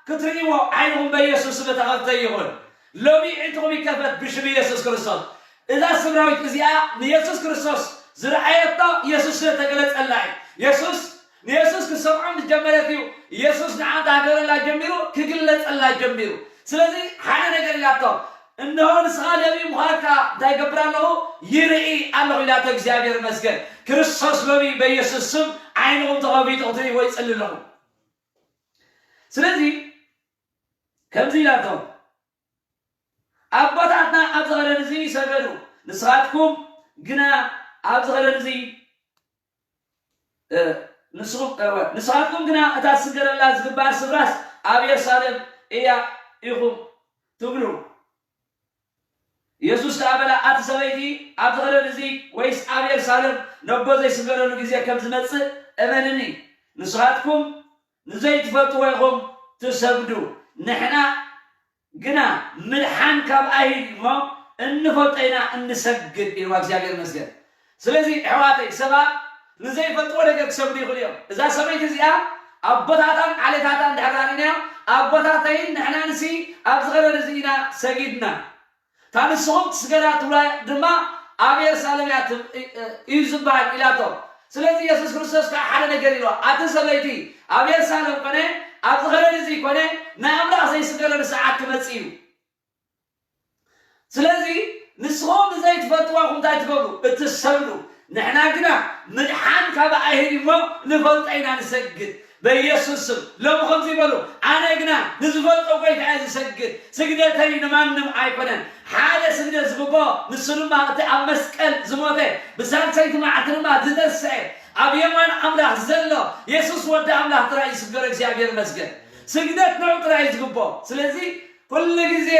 ክትርእይዎ ዓይንኹም በኢየሱስ ስም ተኸፍተ ይኹን። ሎሚ ዕንትኹም ይከፈት ብሽም ኢየሱስ ክርስቶስ። እዛ ስምራዊት እዚኣ ንየሱስ ክርስቶስ ዝረኣየቶ የሱስ ስለ ተገለጸላ እዩ። የሱስ ንየሱስ ክሰምዖ ምስ ጀመረት እዩ የሱስ ንዓ እንታይ ክገብረላ ጀሚሩ? ክግለጸላ ጀሚሩ። ስለዚ ሓደ ነገር ኢላቶ፣ እንሆ ንስኻ ነቢይ ምዃንካ እንታይ ይገብር ኣለኹ? ይርኢ ኣለኹ ኢላቶ። እግዚኣብሔር ይመስገን። ክርስቶስ ሎሚ በየሱስ ስም ዓይንኹም ተኸፊቱ ክትርእይዎ ይጽሊ ኣለኹ። ስለዚ ከምዚ ኢላቶ፣ ኣቦታትና ኣብዚ ኸረን እዚ ይሰገዱ፣ ንስኻትኩም ግና ኣብዚ ኸረን እዚ ንስኻትኩም ግና እታ ትስገደላ ዝግባእ ስፍራስ ኣብ የሩሳሌም እያ ኢኹም ትብሉ። የሱስ ከኣ በላ፣ ኣቲ ሰበይቲ፣ ኣብዚ ኸረን እዚ ወይስ ኣብ የሩሳሌም ነቦ ዘይስገደሉ ግዜ ከም ዝመጽእ እመንኒ። ንስኻትኩም ንዘይትፈልጥዎ ኢኹም ትሰግዱ። ንሕና ግና ምድሓን ካብ ኣይሁድ እሞ እንፈልጦ ኢና እንሰግድ ኢልዋ እግዚኣብሔር ይመስገን። ስለዚ ኣሕዋተይ ሰባት ንዘይፈልጥዎ ነገር ክሰግዱ ይኽእሉ እዮም። እዛ ሰበይቲ እዚኣ ኣቦታታን ዓሌታታን እንድሕር ርኢናዮ ኣቦታተይን ንሕናንሲ ኣብዚ ኸረን እዚ ኢና ሰጊድና። እታ ንስኹም ትስገዳ ትብላ ድማ ኣብ የሩሳሌም እያ እዩ ዝበሃል ኢላቶ። ስለዚ የሱስ ክርስቶስ ከዓ ሓደ ነገር ኢልዋ፣ ኣቲ ሰበይቲ ኣብ የሩሳሌም ኮነ ኣብዚ ኸረን እዚ ኮነ ናይ ኣምላኽ ዘይስገደሉ ሰዓት ክመጽእ እዩ። ስለዚ ንስኹም ንዘይትፈልጥዎ ኢኹም እንታይ ትገብሩ? እትሰግዱ። ንሕና ግና ምድሓን ካብ ኣይሁድ እሞ ንፈልጦ ኢና ንሰግድ። በኢየሱስ ስም ሎሚ ከምዚ ይበሉ፣ ኣነ ግና ንዝፈልጦ ጎይታ እየ ዝሰግድ፣ ስግደተይ ንማንም ኣይኮነን። ሓደ ስግደት ዝግብኦ ንሱ ድማ እቲ ኣብ መስቀል ዝሞተ ብሳልሰይቲ መዓልቲ ድማ ዝተስአ ኣብ የማን ኣምላኽ ዘሎ የሱስ ወዲ ኣምላኽ ጥራይ እዩ ዝስገዶ። እግዚኣብሔር ይመስገን። ስግደት ንዑ ጥራይ እዩ ዝግብኦ። ስለዚ ኩሉ ግዜ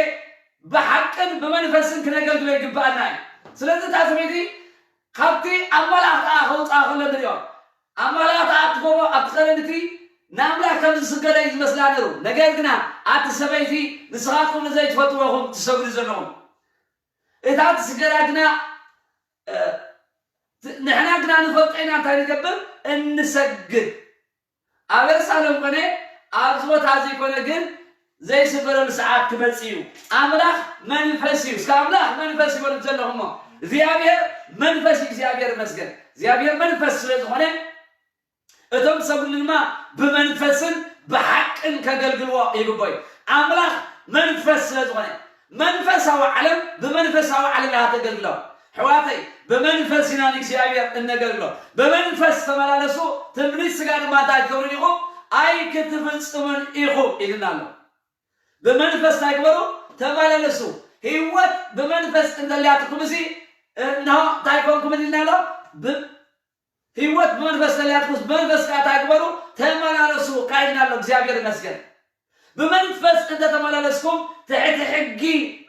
ብሓቅን ብመንፈስን ክነገልግሎ ይግብኣና እዩ። ስለዚ እታ ሰበይቲ ካብቲ ኣማላኽታ ከውፅኣ ከሎ ንሪኦ ኣማላኽታ ኣብቲ ጎቦ ኣብቲ ኸረን እቲ ንኣምላኽ ከም ዝስገደ እዩ ዝመስላ ነይሩ። ነገር ግና ኣቲ ሰበይቲ ንስኻትኩም ንዘይትፈልጥዎ ኢኹም ትሰግዱ ዘለኹም። እታ ትስገዳ ግና ንሕና ግና ንፈልጦ ኢና እንታይ ንገብር እንሰግድ። ኣብ የሩሳሌም ኮነ ኣብዚ ቦታ እዚ ኮነ ግን ዘይስገደሉ ሰዓት ክመጽእ እዩ። ኣምላኽ መንፈስ እዩ። እስከ ኣምላኽ መንፈስ ይበሉ ዘለኹሞ እግዚኣብሔር መንፈስ እዩ። እግዚኣብሔር ይመስገን። እግዚኣብሔር መንፈስ ስለ ዝኾነ እቶም ዝሰግዱ ድማ ብመንፈስን ብሓቅን ከገልግልዎ ይግበዩ። ኣምላኽ መንፈስ ስለ ዝኾነ መንፈሳዊ ዓለም ብመንፈሳዊ ዓለም እያ ተገልግሎ። ሕዋተይ ብመንፈስ ኢና ንእግዚኣብሔር እነገልግሎ። ብመንፈስ ተመላለሱ። ትምኒት ስጋ ድማ እንታይ ትገብሩ ኢኹም ኣይክትፍጽሙን ኢኹም ኢልና ኣሎ። ብመንፈስ እንታይ ግበሩ ተመላለሱ። ህይወት ብመንፈስ እንተልያትኩም እዚ እንሆ እንታይ ኮንኩም ኢልና ኣሎ። ህይወት ብመንፈስ ተለያትኩስ መንፈስ ከኣ እንታይ ግበሩ ተመላለሱ ካይድና ኣሎ። እግዚኣብሔር ይመስገን። ብመንፈስ እንተተመላለስኩም ትሕቲ ሕጊ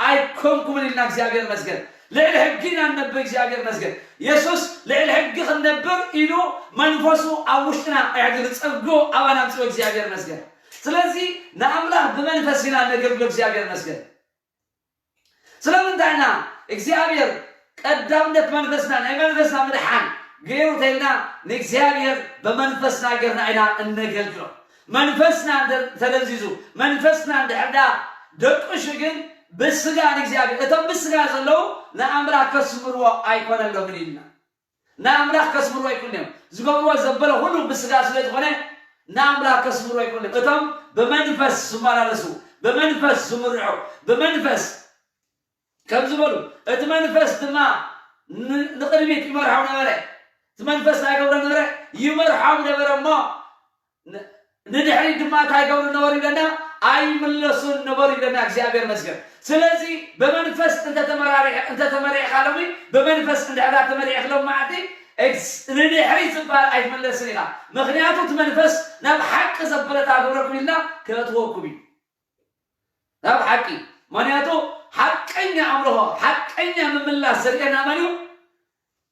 ኣይኮንኩምን ኢልና እግዚኣብሔር ይመስገን። ልዕሊ ሕጊ ኢና ንነብር እግዚኣብሔር ይመስገን። የሱስ ልዕሊ ሕጊ ክንነብር ኢሉ መንፈሱ ኣብ ውሽጥና ኣሕዲሩ ጸጉ ኣባና ኣምጽኦ እግዚኣብሔር ይመስገን። ስለዚ ንኣምላኽ ብመንፈስ ኢና ነገልግሎ እግዚኣብሔር ይመስገን። ስለምንታይ ኢና እግዚኣብሔር ቀዳምነት መንፈስና ናይ መንፈስና ምድሓን ገይሩ ተይልና ንእግዚኣብሔር ብመንፈስና ጌርና ኢና እነገልግሎ። መንፈስና እንተ- ተደንዚዙ መንፈስና እንድሕር ደቂሱ ግን ብስጋ ንእግዚኣብሔር እቶም ብስጋ ዘለዉ ንኣምላኽ ከስምርዎ ኣይኮነሎምን ኢልና። ንኣምላኽ ከስምርዎ ኣይክእሉን እዮም። ዝገብርዎ ዘበለ ኩሉ ብስጋ ስለ ዝኾነ ንኣምላኽ ከስምርዎ ኣይክእሉን እዮም። እቶም ብመንፈስ ዝመላለሱ፣ ብመንፈስ ዝምርሑ፣ ብመንፈስ ከም ዝበሉ፣ እቲ መንፈስ ድማ ን-፣ ንቕድሚት ይመርሖም ነበረ። እቲ መንፈስ እንታይ ይገብሮም ነበረ? ይመርሖም ነበረ እሞ ን-፣ ንድሕሪት ድማ እንታይ ይገብሩ ነበሩ ኢለና? ኣይምለሱን ነበሩ ኢለና። እግዚኣብሔር ይመስገን። ስለዚ ብመንፈስ እንተተመራሪሕ-፣ እንተተመሪዕካ ሎሚ፣ ብመንፈስ እንድሕር ተመሪዕክ ሎሚ መዓልቲ፣ እግስ-፣ ንድሕሪት ዝበሃል ኣይትምለስን ኢኻ። ምኽንያቱ እቲ መንፈስ ናብ ሓቂ ዘበለታ ግብረኩም ኢልና ከእትወኩም እዩ። ናብ ሓቂ። ምኽንያቱ ሓቀኛ ኣምልኾ፣ ሓቀኛ ምምላስ ዘርእየና መን እዩ?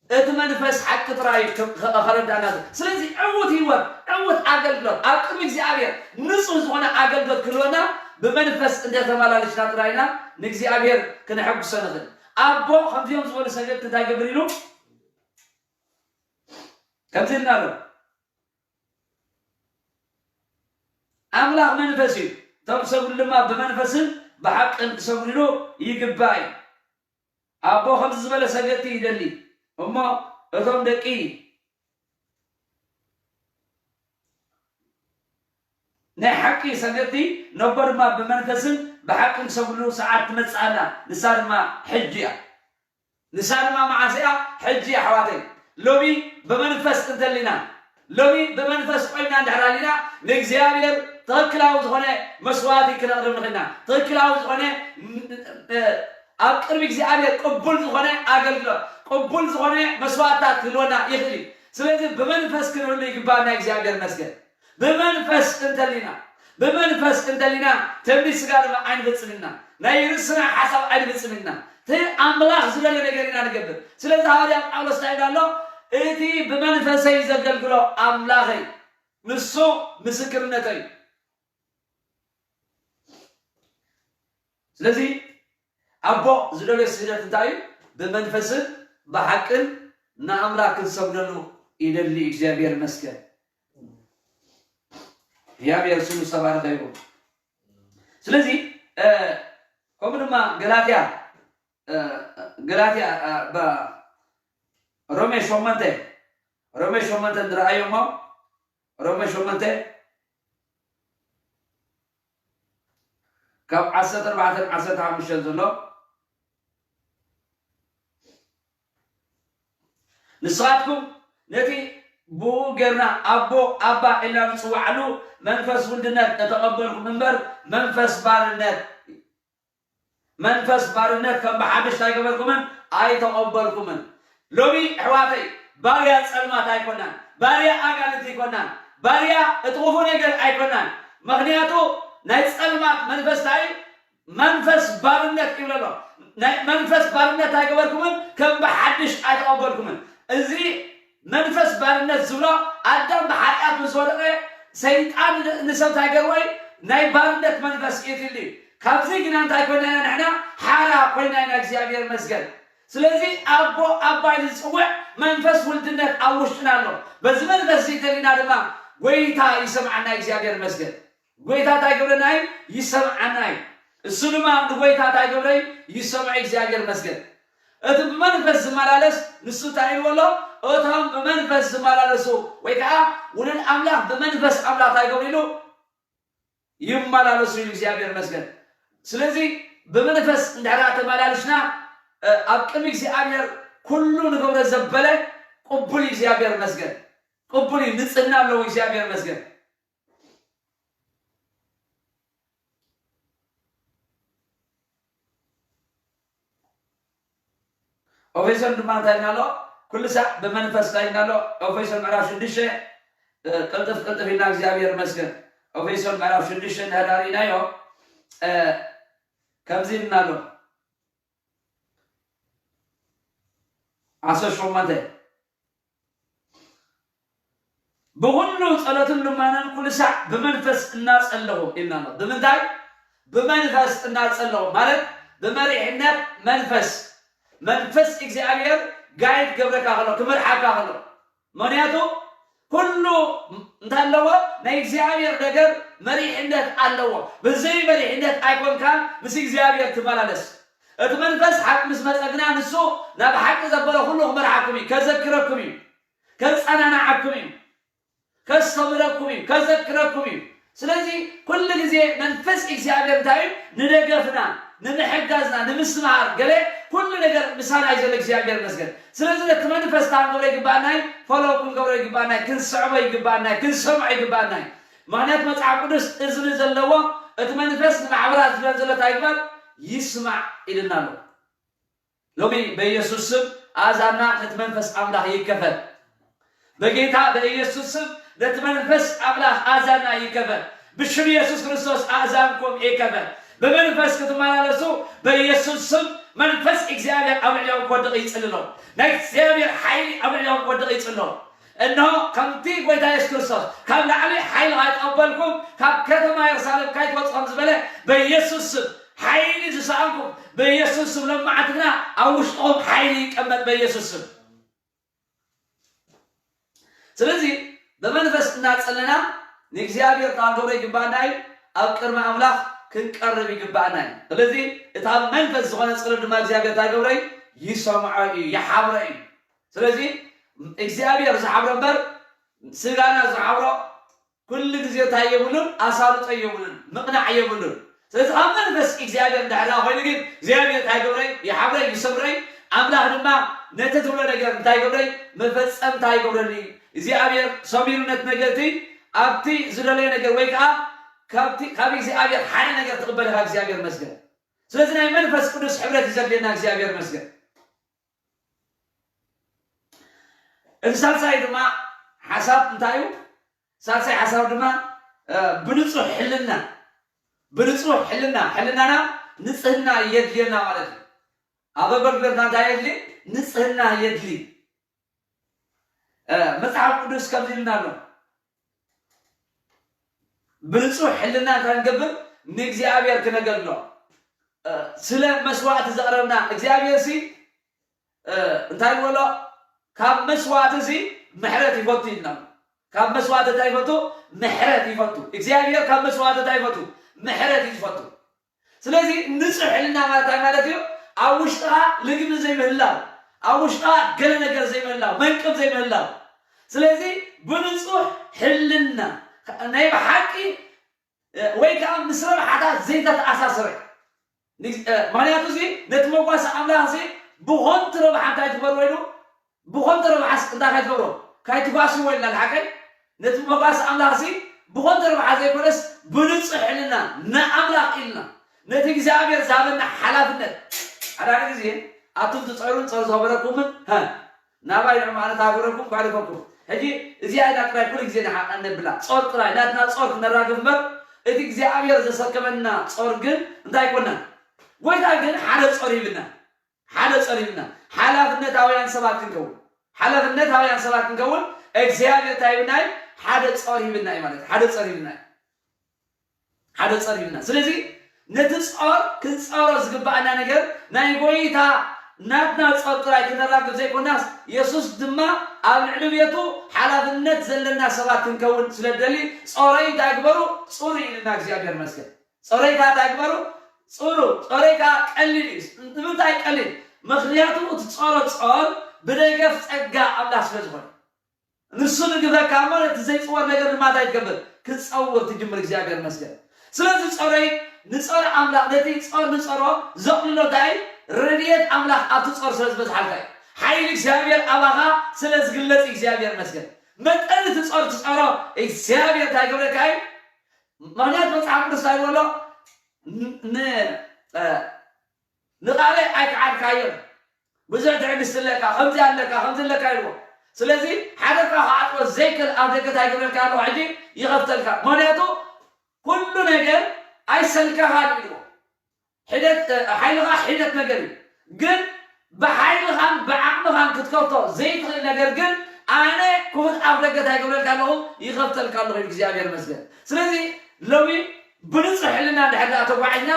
እቲ መንፈስ ሓቂ ጥራይ እዩ ከ-፣ ከ-፣ ከረዳእና። ስለዚ ዕዉት ህይወት፣ ዕዉት ኣገልግሎት፣ ኣብ ቅድሚ እግዚኣብሔር ንጹህ ዝኾነ ኣገልግሎት ክህልወና ብመንፈስ እንተተመላለስና ጥራይ ኢና ንእግዚኣብሔር ክነሐጉሶ ንኽእል። ኣቦ ከምዚኦም ዝበሉ ሰገድቲ እንታይ ይገብር ኢሉ? ከምዚ ኢልና ኣሎ። ኣምላኽ መንፈስ እዩ። እቶም ክሰግዱ ድማ ብመንፈስን ብሓቅን ክሰግዱሉ ይግባእ እዩ። ኣቦ ከምዚ ዝበለ ሰገድቲ ይደሊ እሞ እቶም ደቂ ናይ ሓቂ ሰገድቲ ነቦ ድማ ብመንፈስን ብሓቅን ክሰግዱሉ ሰዓት ትመጽእ ኣላ። ንሳ ድማ ሕጂ እያ። ንሳ ድማ መዓስ እያ? ሕጂ እያ ኣሕዋተይ። ሎሚ ብመንፈስ እንተሊና፣ ሎሚ ብመንፈስ ኮይና እንድሕር ኣሊና ንእግዚኣብሔር ትኽክላዊ ዝኾነ መስዋዕቲ ክነቕርብ ንኽእልና። ትኽክላዊ ዝኾነ ን-፣ እ፣ ኣብ ቅድሚ እግዚኣብሔር ቅቡል ዝኾነ ኣገልግሎት፣ ቅቡል ዝኾነ መስዋዕትታት ክህልወና ይኽእል እዩ። ስለዚ ብመንፈስ ክንህሉ ይግባና። እግዚኣብሔር ይመስገን። ብመንፈስ እንተሊና፣ ብመንፈስ እንተሊና ትምኒት ስጋ ድማ ኣይንፍጽምና፣ ናይ ርእስና ሓሳብ ኣይንፍጽምና። እቲ ኣምላኽ ዝደለ ነገር ኢና ንገብር። ስለዚ ሃዋርያ ጳውሎስ እንታይ ይብል ኣሎ? እቲ ብመንፈሰይ ዘገልግሎ ኣምላኸይ ንሱ ምስክርነተይ እዩ። ስለዚ ኣቦ ዝደልዮ ስግደት እንታይ እዩ? ብመንፈስን ብሓቅን ንኣምላኽ ክንሰግደሉ ይደሊ። እግዚኣብሔር ይመስገን። እግዚኣብሔር ስሙ ዝተባረኸ ይኹን። ስለዚ፣ እ፣ ከምኡ ድማ ገላትያ፣ እ፣ ገላትያ፣ እ፣ በ-፣ ሮሜ ሸሞንተ፣ ሮሜ ሸሞንተ ንረኣዮ እሞ፣ ሮሜ ሸሞንተ ካብ ዓሰርተ ኣርባዕተ ዓሰርተ ሓሙሽተ ዘሎ፣ ንስኻትኩም ነቲ ብኡ ጌርና ኣቦ ኣባ ኢልና ንጽውዓሉ መንፈስ ውልድነት እተቐበልኩም እምበር መንፈስ ባርነት መንፈስ ባርነት ከም ብሓድሽ ኣይገበርኩምን ኣይተቐበልኩምን። ሎሚ ኣሕዋተይ ባርያ ጸልማት ኣይኮናን፣ ባርያ ኣጋንንቲ ኣይኮናን፣ ባርያ እቲ ክፉእ ነገር ኣይኮናን። ምኽንያቱ ናይ ጸልማት መንፈስ እንታይ እዩ? መንፈስ ባርነት ይብለሎ። ናይ መንፈስ ባርነት ኣይገበርኩምን ከም ብሓድሽ ኣይተቐበልኩምን። እዚ መንፈስ ባርነት ዝብሎ ኣዳም ብሓጢኣት ምስ ወደቐ ሰይጣን ን-፣ ንሰብ እንታይ ገርዎ እዩ? ናይ ባርነት መንፈስ የትልዩ። ካብዚ ግና እንታይ ኮይና ኢና ንሕና? ሓራ ኮይና ኢና። እግዚኣብሔር ይመስገን። ስለዚ ኣቦ ኣባይ ዝጽውዕ መንፈስ ውልድነት ኣብ ውሽጥና ኣሎ። በዚ መንፈስ እዚ ተሊና ድማ ጎይታ ይሰምዓና። እግዚኣብሔር ይመስገን። ጎይታ እንታይ ይገብረና እዩ? ይሰምዓና እዩ። እሱ ድማ ንጎይታ እንታይ ይገብረ እዩ? ይሰምዖ። እግዚኣብሔር ይመስገን። እቲ ብመንፈስ ዝመላለስ ንሱ እንታይ ኢልዎ ኣሎ? እቶም ብመንፈስ ዝመላለሱ ወይ ከዓ ውሉድ ኣምላኽ ብመንፈስ ኣምላኽ እንታይ ይገብሩ ኢሉ? ይመላለሱ ኢሉ። እግዚኣብሔር ይመስገን። ስለዚ ብመንፈስ እንድሕር ተመላልስና፣ እ፣ ኣብ ቅድሚ እግዚኣብሔር ኩሉ ንገብሮ ዘበለ ቅቡል እዩ። እግዚኣብሔር ይመስገን። ቅቡል እዩ። ንጽህና ኣለዎ። እግዚኣብሔር ይመስገን። ኤፌሶን ድማ እንታይ ኢልና ኣሎ? ኩሉ ሳዕ ብመንፈስ እንታይ ኢልና ኣሎ? ኤፌሶን ምዕራፍ ሽዱሽተ፣ እ፣ ቅልጥፍ ቅልጥፍ ኢልና እግዚኣብሔር ይመስገን። ኤፌሶን ምዕራፍ ሽዱሽተ እንድሕር ርኢናዮ፣ እ፣ ከምዚ ኢልና ኣሎ። ዓሰርተ ሸሞንተ ብኹሉ ጸሎትን ልመናን ኩሉ ሳዕ ብመንፈስ እናጸለኹ ኢልና ኣሎ። ብምንታይ? ብመንፈስ እናጸለኹ ማለት ብመሪሕነት መንፈስ። መንፈስ እግዚኣብሔር ጋይድ ገብረካ ከሎ፣ ክመርሓካ ከሎ። ምኽንያቱ ኩሉ እንታይ ኣለዎ? ናይ እግዚኣብሔር ነገር መሪሕነት ኣለዎ። ብዘይ መሪሕነት ኣይኮንካን ምስ እግዚኣብሔር ትመላለስ። እቲ መንፈስ ሓቂ ምስ መጸ ግና ንሱ ናብ ሓቂ ዘበለ ኩሉ ክመርሓኩም እዩ፣ ከዘክረኩም እዩ፣ ከጸናንዓኩም እዩ፣ ከስተምረኩም እዩ፣ ከዘክረኩም እዩ። ስለዚ ኩሉ ግዜ መንፈስ እግዚኣብሔር እንታይ እዩ? ንደገፍና፣ ንምሕጋዝና፣ ንምስምሃር ገለ ኩሉ ነገር ምሳና እዩ ዘሎ። እግዚኣብሔር ይመስገን። ስለዚ ነቲ መንፈስ እንታይ ክንገብሮ ይግባኣና እዩ? ፎሎ ክንገብሮ ይግባኣና እዩ፣ ክንስዕቦ ይግባኣና እዩ፣ ክንሰምዖ ይግባኣና እዩ። ምኽንያቱ መጽሓፍ ቅዱስ እዝኒ ዘለዎ እቲ መንፈስ ንማሕበራት ዝብለን ዘሎ እንታይ ይግበር? ይስማዕ ኢልና ኣሎ። ሎሚ በኢየሱስ ስም ኣእዛንና ነቲ መንፈስ ኣምላኽ ይከፈት። በጌታ በኢየሱስ ስም ነቲ መንፈስ ኣምላኽ ኣእዛንና ይከፈት። ብሽም ኢየሱስ ክርስቶስ ኣእዛንኩም ይከፈት። ብመንፈስ ክትመላለሱ በኢየሱስ ስም መንፈስ እግዚኣብሔር ኣብ ልዕሊኦም ክወድቕ ይጽልሎ። ናይ እግዚኣብሔር ሓይሊ ኣብ ልዕሊኦም ክወድቕ ይጽሎ። እንሆ ከምቲ ጎይታ የሱስ ክርስቶስ ካብ ላዕሊ ሓይሊ ካይተቐበልኩም ካብ ከተማ የሩሳሌም ካይትወጽኡ ከም ዝበለ በኢየሱስ ስም ሓይሊ ዝሰኣንኩም በኢየሱስ ስም ሎማዓንቲ ግና ኣብ ውሽጥኹም ሓይሊ ይቀመጥ በኢየሱስ ስም። ስለዚ ብመንፈስ እናጸለና ንእግዚኣብሔር ታንገብረ ይግባኣና እዩ። ኣብ ቅድሚ ኣምላኽ ክንቀርብ ይግባኣና እዩ። ስለዚ እታ መንፈስ ዝኾነ ጸሎት ድማ እግዚኣብሔር ታንገብረ ይሰምዖ እዩ፣ ይሓብሮ እዩ። ስለዚ እግዚኣብሔር ዝሓብሮ እምበር ስጋና ዝሓብሮ ኩሉ ግዜ እንታይ የብሉን፣ ኣሳልጦ የብሉን፣ ምቕናዕ የብሉን። ስለዚ ካብ መንፈስ እግዚኣብሔር እንድሕር ኮይኑ ግን እግዚኣብሔር እንታይ ገብረይ? ይሓብረይ፣ ይሰምረይ። ኣምላኽ ድማ ነቲ ትብሎ ነገር እንታይ ገብረይ? መፈጸምታ ይገብረኒ። እግዚኣብሔር ሰሚሩ ነቲ ነገር እቲ ኣብቲ ዝደለዮ ነገር ወይ ከዓ ካብቲ ካብ እግዚኣብሔር ሓደ ነገር ትቕበል ኢኻ። እግዚኣብሔር መስገን። ስለዚ ናይ መንፈስ ቅዱስ ሕብረት እዩ ዘድልየና። እግዚኣብሔር መስገን። እቲ ሳልሳይ ድማ ሓሳብ እንታይ እዩ? ሳልሳይ ሓሳብ ድማ ብንጹህ ሕልና፣ ብንጹህ ሕልና፣ ሕልናና ንጽህና የድልየና ማለት እዩ። ኣብ ኣገልግሎትና እንታይ የድሊ? ንጽህና የድሊ። መጽሓፍ ቅዱስ ከምዚ ኢልና ኣሎ፣ ብንጹህ ሕልና እንታይ ንገብር? ንእግዚኣብሔር ክነገልግሎ። ስለ መስዋዕቲ ዘቕረብና እግዚኣብሔር ሲ እንታይ ንበሎ? ካብ መስዋዕቲ እዚ ምሕረት ይፈቱ ኢልና። ካብ መስዋዕቲ እንታይ ይፈቱ? ምሕረት ይፈቱ። እግዚኣብሔር ካብ መስዋዕቲ እንታይ ይፈቱ? ምሕረት እዩ ዝፈቱ። ስለዚ ንጹሕ ሕልና ማለት እንታይ ማለት እዩ? ኣብ ውሽጥኻ ልግሚ ዘይምህላው፣ ኣብ ውሽጥኻ ገለ ነገር ዘይምህላው፣ መንቅብ ዘይምህላው። ስለዚ ብንጹሕ ሕልና ናይ ብሓቂ ወይ ከዓ ምስ ረብሓታት ዘይተተኣሳሰረ። ምክንያቱ እዚ ነቲ መጓሰ ኣምላኽ እዚ ብኾንቲ ረብሓ እንታይ ትግበርዎ ኢሉ? ብኾንቲ ረብሓስ እንታይ ከይትገብሮ? ካይትጓስዎ ኢልና ሓቀይ? ነቲ መጓሰ ኣምላኽ እዚ ብኾንቲ ረብሓ ዘይኮነስ ብንጹሕ ሕልና ንኣምላኽ ኢልና ነቲ እግዚኣብሔር ዝሃበና ሓላፍነት ሓደ ሓደ ግዜ ኣቱም ትጸሩን ጸሩ ዝኸበረኩምን ናባይ ንዑ ኣነ ታግረኩም ካዕሪፈኩም። ሕጂ እዚኣ ኢና ጥራይ ኩሉ ግዜ ንሓ- ነብላ። ጾር ጥራይ ናትና ጾር ክነራግፍ እምበር እቲ እግዚኣብሔር ዘሰከመና ጾር ግን እንታይ ኣይኮናን። ጎይታ ግን ሓደ ጾር ሂብና፣ ሓደ ጾር ሂብና። ሓላፍነታውያን ሰባት ክንከውን፣ ሓላፍነታውያን ሰባት ክንከውን እግዚኣብሔር እንታይ ሂብና እዩ? ሓደ ጾር ሂብና እዩ ማለት እዩ። ሓደ ጾር ሂብና እዩ። ሓደ ጸሪብና። ስለዚ ነቲ ጾር ክንጸሮ ዝግባኣና ነገር ናይ ጎይታ ናትና ጾር ጥራይ ክነራግብ ዘይኮናስ የሱስ ድማ ኣብ ልዕሊ ቤቱ ሓላፍነት ዘለና ሰባት ክንከውን ስለ ደሊ ጾረይ እንታይ ግበሩ? ጽሩ ኢልና እግዚኣብሔር መስገን። ጾረይ ከኣ እንታይ ግበሩ? ጽሩ። ጾረይ ከኣ ቀሊል እዩ። ንምንታይ ቀሊል? ምኽንያቱ እቲ ጾሮ ጾር ብደገፍ ጸጋ ኣምላኽ ስለ ዝኾነ ንሱ ንግበካ እሞ ነቲ ዘይፅወር ነገር ድማ እንታይ ትገብር? ክፀውር ትጅምር። እግዚኣብሔር ይመስገን። ስለዚ ጾረይ ንፀር ኣምላኽ ነቲ ጾር ንፀሮ ዘቕልሎ እንታይ ረድኤት ኣምላኽ ኣብቲ ጾር ስለ ዝበዝሓልካ እዩ። ሓይሊ እግዚኣብሔር ኣባኻ ስለ ዝግለጽ እግዚኣብሔር ይመስገን። መጠን እቲ ጾር ትጸሮ እግዚኣብሔር እንታይ ገብረካ እዩ? ምኽንያት መፅሓፍ ቅዱስ እንታይ ይብሎ? ንቃለይ ኣይከዓድካዮን። ብዙሕ ትዕግስቲ ኣለካ፣ ከምዚ ኣለካ፣ ከምዚ ኣለካ ኢልዎ። ስለዚ ሓደ እኳ ክዓጥዎ ዘይክእል ኣፍ ደገ እንታይ ይገብረልካ ኣለኹ ሕጂ? ይኸፍተልካ። ምኽንያቱ ኩሉ ነገር ኣይሰልከኻን ኢልዎ። ሒደት ሓይልኻ ሒደት ነገር እዩ። ግን ብሓይልኻን ብዓቕምኻን ክትከፍቶ ዘይትኽእል ነገር ግን ኣነ ክፉት ኣፍ ደገ እንታይ ይገብረልካ ኣለኹ? ይኸፍተልካ ኣለኹ ኢሉ እግዚኣብሔር ይመስገን። ስለዚ ሎሚ ብንጹሕ ሕልና እንድሕር ደኣ ተጓዒዝና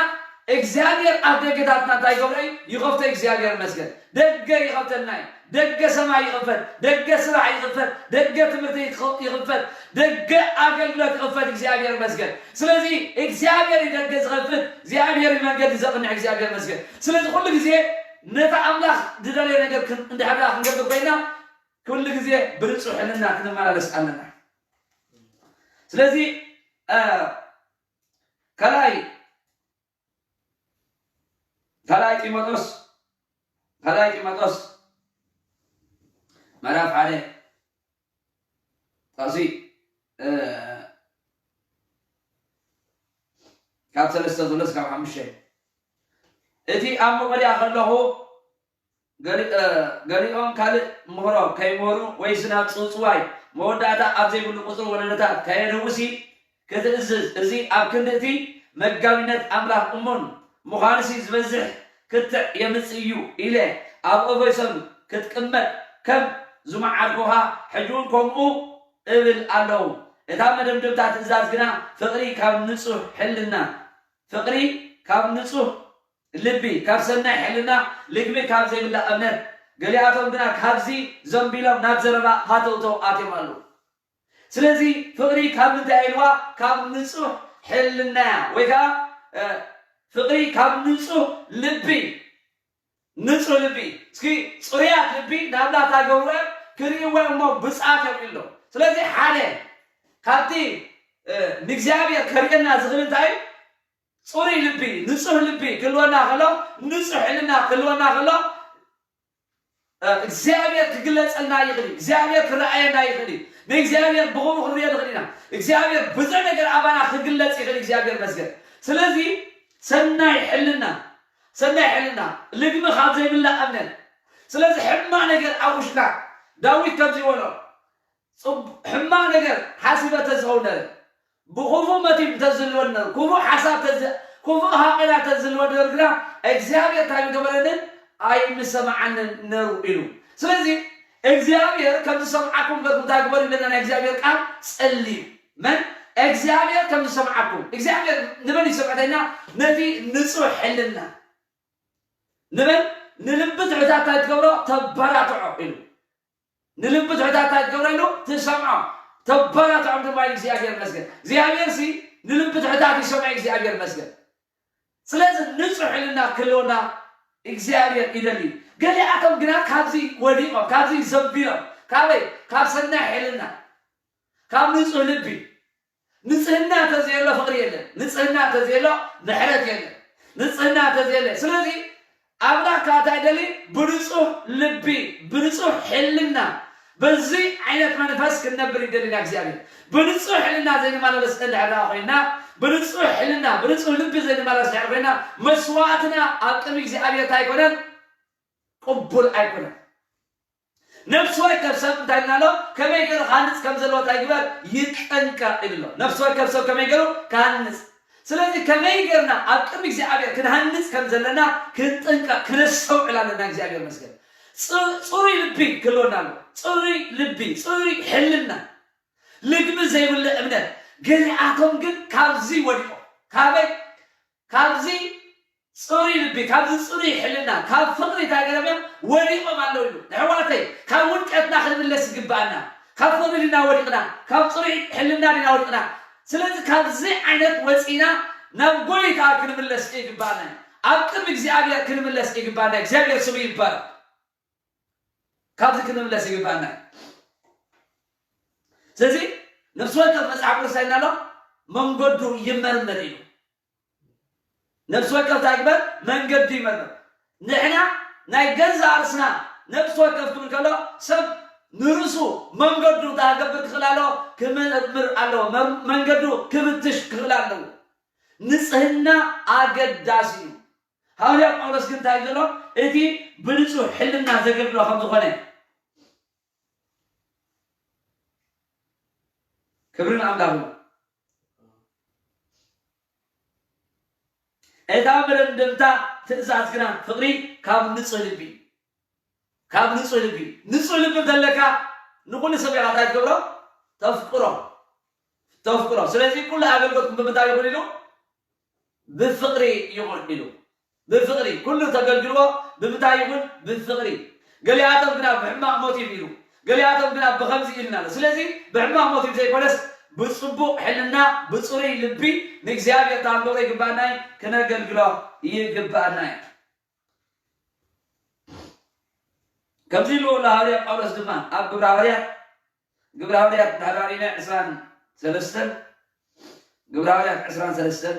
እግዚኣብሔር ኣፍ ደገታትና እንታይ ይገብሮ እዩ? ይኸፍቶ እዩ። እግዚኣብሔር ይመስገን። ደገ ይኸፍተልና እዩ። ደገ ሰማይ ይኽፈት፣ ደገ ስራሕ ይኽፈት፣ ደገ ትምህርቲ ይኽ- ይኽፈት፣ ደገ ኣገልግሎት ይኽፈት። እግዚኣብሔር ይመስገን። ስለዚ እግዚኣብሔር እዩ ደገ ዝኸፍት፣ እግዚኣብሔር እዩ መንገዲ ዘቕንዕ። እግዚኣብሔር ይመስገን። ስለዚ ኩሉ ግዜ ነቲ ኣምላኽ ዝደለዮ ነገር ክን- እንድሕር ደኣ ክንገብር ኮይና ኩሉ ግዜ ብንጹሕ ሕልና ክንመላለስ ኣለና። ስለዚ ካልኣይ ካልኣይ ጢሞቴዎስ ካልኣይ ጢሞቴዎስ ምዕራፍ ሓደ ጥቕሲ ካብ ሰለስተ ዘሎ እስካብ ሓሙሽተ እቲ ኣብ መቐዲያ ከለኹ ገሊኦም ካልእ ምህሮ ከይምህሩ ወይስ ናብ ጽውጽዋይ መወዳእታ ኣብ ዘይብሉ ቁጽሪ ወለዶታት ከየድህቡሲ ክትእዝዝ፣ እዚ ኣብ ክንዲ እቲ መጋቢነት ኣምላኽ እሙን ምዃኑሲ ዝበዝሕ ክትዕ የምጽእ እዩ ኢለ ኣብ ኤፌሶን ክትቅመጥ ከም ዝመዓርኩኻ ሕጂ እውን ከምኡ እብል ኣለኹ። እታ መደምደምታ ትእዛዝ ግና ፍቕሪ ካብ ንጹሕ ሕልና ፍቕሪ ካብ ንጹሕ ልቢ ካብ ሰናይ ሕልና ልግቢ ካብ ዘይብላ እምነት ገሊኣቶም ግና ካብዚ ዘንቢሎም ናብ ዘረባ ሃተውተው ኣትዮም ኣለዉ። ስለዚ ፍቕሪ ካብ ምንታይ ኢልዋ? ካብ ንጹህ ሕልና እያ ወይ ከዓ ፍቕሪ ካብ ንጹህ ልቢ ንጹህ ልቢ እስኪ ጽሩያት ልቢ ናብ ላታ ገብርኤል ክርእይዎ እሞ ብጻት እዮም ኢሎ። ስለዚ ሓደ ካብቲ ንእግዚኣብሔር ከርእየና ዝኽእል እንታይ እዩ? ጽሩይ ልቢ ንጹህ ልቢ ክህልወና ከሎ ንጹህ ሕልና ክህልወና ከሎ እግዚኣብሔር ክግለጸልና ይኽእል እዩ። እግዚኣብሔር ክረኣየና ይኽእል እዩ። ንእግዚኣብሔር ብኸምኡ ክንሪኦ ንኽእል ኢና። እግዚኣብሔር ብዙሕ ነገር ኣባና ክግለጽ ይኽእል። እግዚኣብሔር መስገን። ስለዚ ሰናይ ሕልና ሰናይ ሕልና ልግሚ ካብ ዘይብላ እምነት ስለዚ ሕማ ነገር ኣብ ውሽጥና ዳዊት ከምዚ ይበሎ ሕማቕ ነገር ሓሲበ ተዝኸውን ነረ፣ ብኽፉእ መቲብ ተዝልወኒ ነሩ፣ ክፉእ ሓሳብ ተዝ ክፉእ ሃቐና ተዝልወኒ ነሩ ግና እግዚኣብሔር እንታይ ምገበረንን ኣይምሰማዓንን ነሩ ኢሉ። ስለዚ እግዚኣብሔር ከም ዝሰምዓኩም ገርኩም እንታይ ግበሩ ይብለና ናይ እግዚኣብሔር ቃል ጸልዩ። መን እግዚኣብሔር ከም ዝሰምዓኩም እግዚኣብሔር ንመን ይሰምዕተና ነቲ ንጹሕ ሕልና ንበል ንልቢ ትሑታት እንታይ ትገብሮ ተበራትዖ ኢሉ ንልቢ ትሑታት እንታይ ትገብረሉ ትሰምዖ ተበራትዖም ድማ ኢሉ እግዚኣብሔር መስገን እግዚኣብሔር ሲ ንልቢ ትሑታት ይሰምዖ እግዚኣብሔር መስገን ስለዚ ንጹሕ ሕልና ክህልወና እግዚኣብሔር ይደሊ ገሊኣቶም ግና ካብዚ ወዲቖም ካብዚ ዘንቢሎም ካበይ ካብ ሰናይ ሕልና ካብ ንጹሕ ልቢ ንጽህና ተዘየሎ ፍቕሪ የለን። ንጽህና ተዘየሎ ምሕረት የለን። ንጽህና ተዘየለ ስለዚ ኣምላኽ ካታ ይደሊ ብንጹህ ልቢ ብንጹህ ሕልና በዚ ዓይነት መንፈስ ክንነብር ይደልና እግዚኣብሔር። ብንጹህ ሕልና ዘይንመላለስ እንድሕር ኮይና ብንጹህ ሕልና ብንጹህ ልቢ ዘይንመላለስ ድሕር ኮይና መስዋዕትና ኣብ ቅድሚ እግዚኣብሔር እንታይ ኣይኮነን ቅቡል ኣይኮነን። ነፍሲ ወከፍ ሰብ እንታይ ኢልና ኣሎ ከመይ ገይሩ ክሃንፅ ከም ዘለዎ እንታይ ግበር ይጠንቀቕ ኢሉ ኣሎ ነፍሲ ወከፍ ሰብ ከመይ ገይሩ ክሃንፅ ስለዚ ከመይ ገይርና ኣብ ቅድሚ እግዚኣብሔር ክንሃንፅ ከም ዘለና ክንጥንቀቕ ክነስተውዕል ኣለና እግዚኣብሔር መስገን ፅሩይ ልቢ ክህልወና ኣሎ ፅሩይ ልቢ ፅሩይ ሕልና ልግሚ ዘይብሉ እምነት ገሊኣቶም ግን ካብዚ ወዲቆም ካበይ ካብዚ ጽሩይ ልቢ፣ ካብዚ ጽሩይ ሕልና፣ ካብ ፍቕሪ እንታይ ገረም እዮም ወዲቖም ኣለዉ ኢሉ። ኣሕዋተይ፣ ካብ ውድቀትና ክንምለስ ይግብኣና። ካብ ፍቕሪ ድና ወዲቕና፣ ካብ ጽሩይ ሕልና ድና ወዲቕና። ስለዚ ካብዚ ዓይነት ወጺና ናብ ጎይታ ክንምለስ ይግብኣና እዩ። ኣብ ቅድሚ እግዚኣብሔር ክንምለስ ይግብኣና። እግዚኣብሔር ስሙ ይባረክ። ካብዚ ክንምለስ ይግብኣና እዩ። ስለዚ ነፍሲ ወከፍ መጽሓፍ ቅዱስ እንታይ እናሎ መንገዱ ይመርመር ኢሉ። ነፍሲ ወከፍ እንታይ ግበር መንገዱ ይመርምር ንሕና ናይ ገዛ ርስና ነፍሲ ወከፍ ክብል ከሎ ሰብ ንርሱ መንገዱ እንታይ ክገብር ክኽእል ኣለዎ ክምርምር ኣለዎ መንገዱ ክብትሽ ክኽእል ኣለዎ ንፅህና ኣገዳሲ እዩ ሃዋርያ ጳውሎስ ግን እንታይ ዘሎ እቲ ብንፁህ ሕልና ዘገልግሎ ከም ዝኾነ ክብሪ ንኣምላኽ ይኹን። እታ መደምደምታ ትእዛዝ ግና ፍቕሪ ካብ ንጹህ ልቢ ካብ ንጹህ ልቢ ንጹህ ልቢ ዘለካ ንኹሉ ሰብ ኢኻ እንታይ ትገብሮ ተፍቅሮ ተፍቅሮ ስለዚ ኩሉ ኣገልግሎትኩም ብምንታይ ይኹን ኢሉ ብፍቕሪ ይኹን ኢሉ ብፍቕሪ ኩሉ ተገልግልዎ ብምንታይ ይኹን ብፍቕሪ ገሊኣቶም ግና ብሕማቕ ሞቲቭ ኢሉ፣ ገሊኣቶም ግና ብኸምዚ ኢልና ኣሎ። ስለዚ ብሕማቕ ሞቲቭ ዘይኮነስ ብጽቡቕ ሕልና፣ ብጽሩይ ልቢ ንእግዚኣብሔር ታንገሮ ይግባእና እዩ፣ ክነገልግሎ ይግባእና እዩ። ከምዚ ኢሉ ኣሎ ሃዋርያ ጳውሎስ ድማ ኣብ ግብረ ሃዋርያት፣ ግብረ ሃዋርያት ዳሕራሪና ዕስራን ሰለስተን፣ ግብረ ሃዋርያት ዕስራን ሰለስተን፣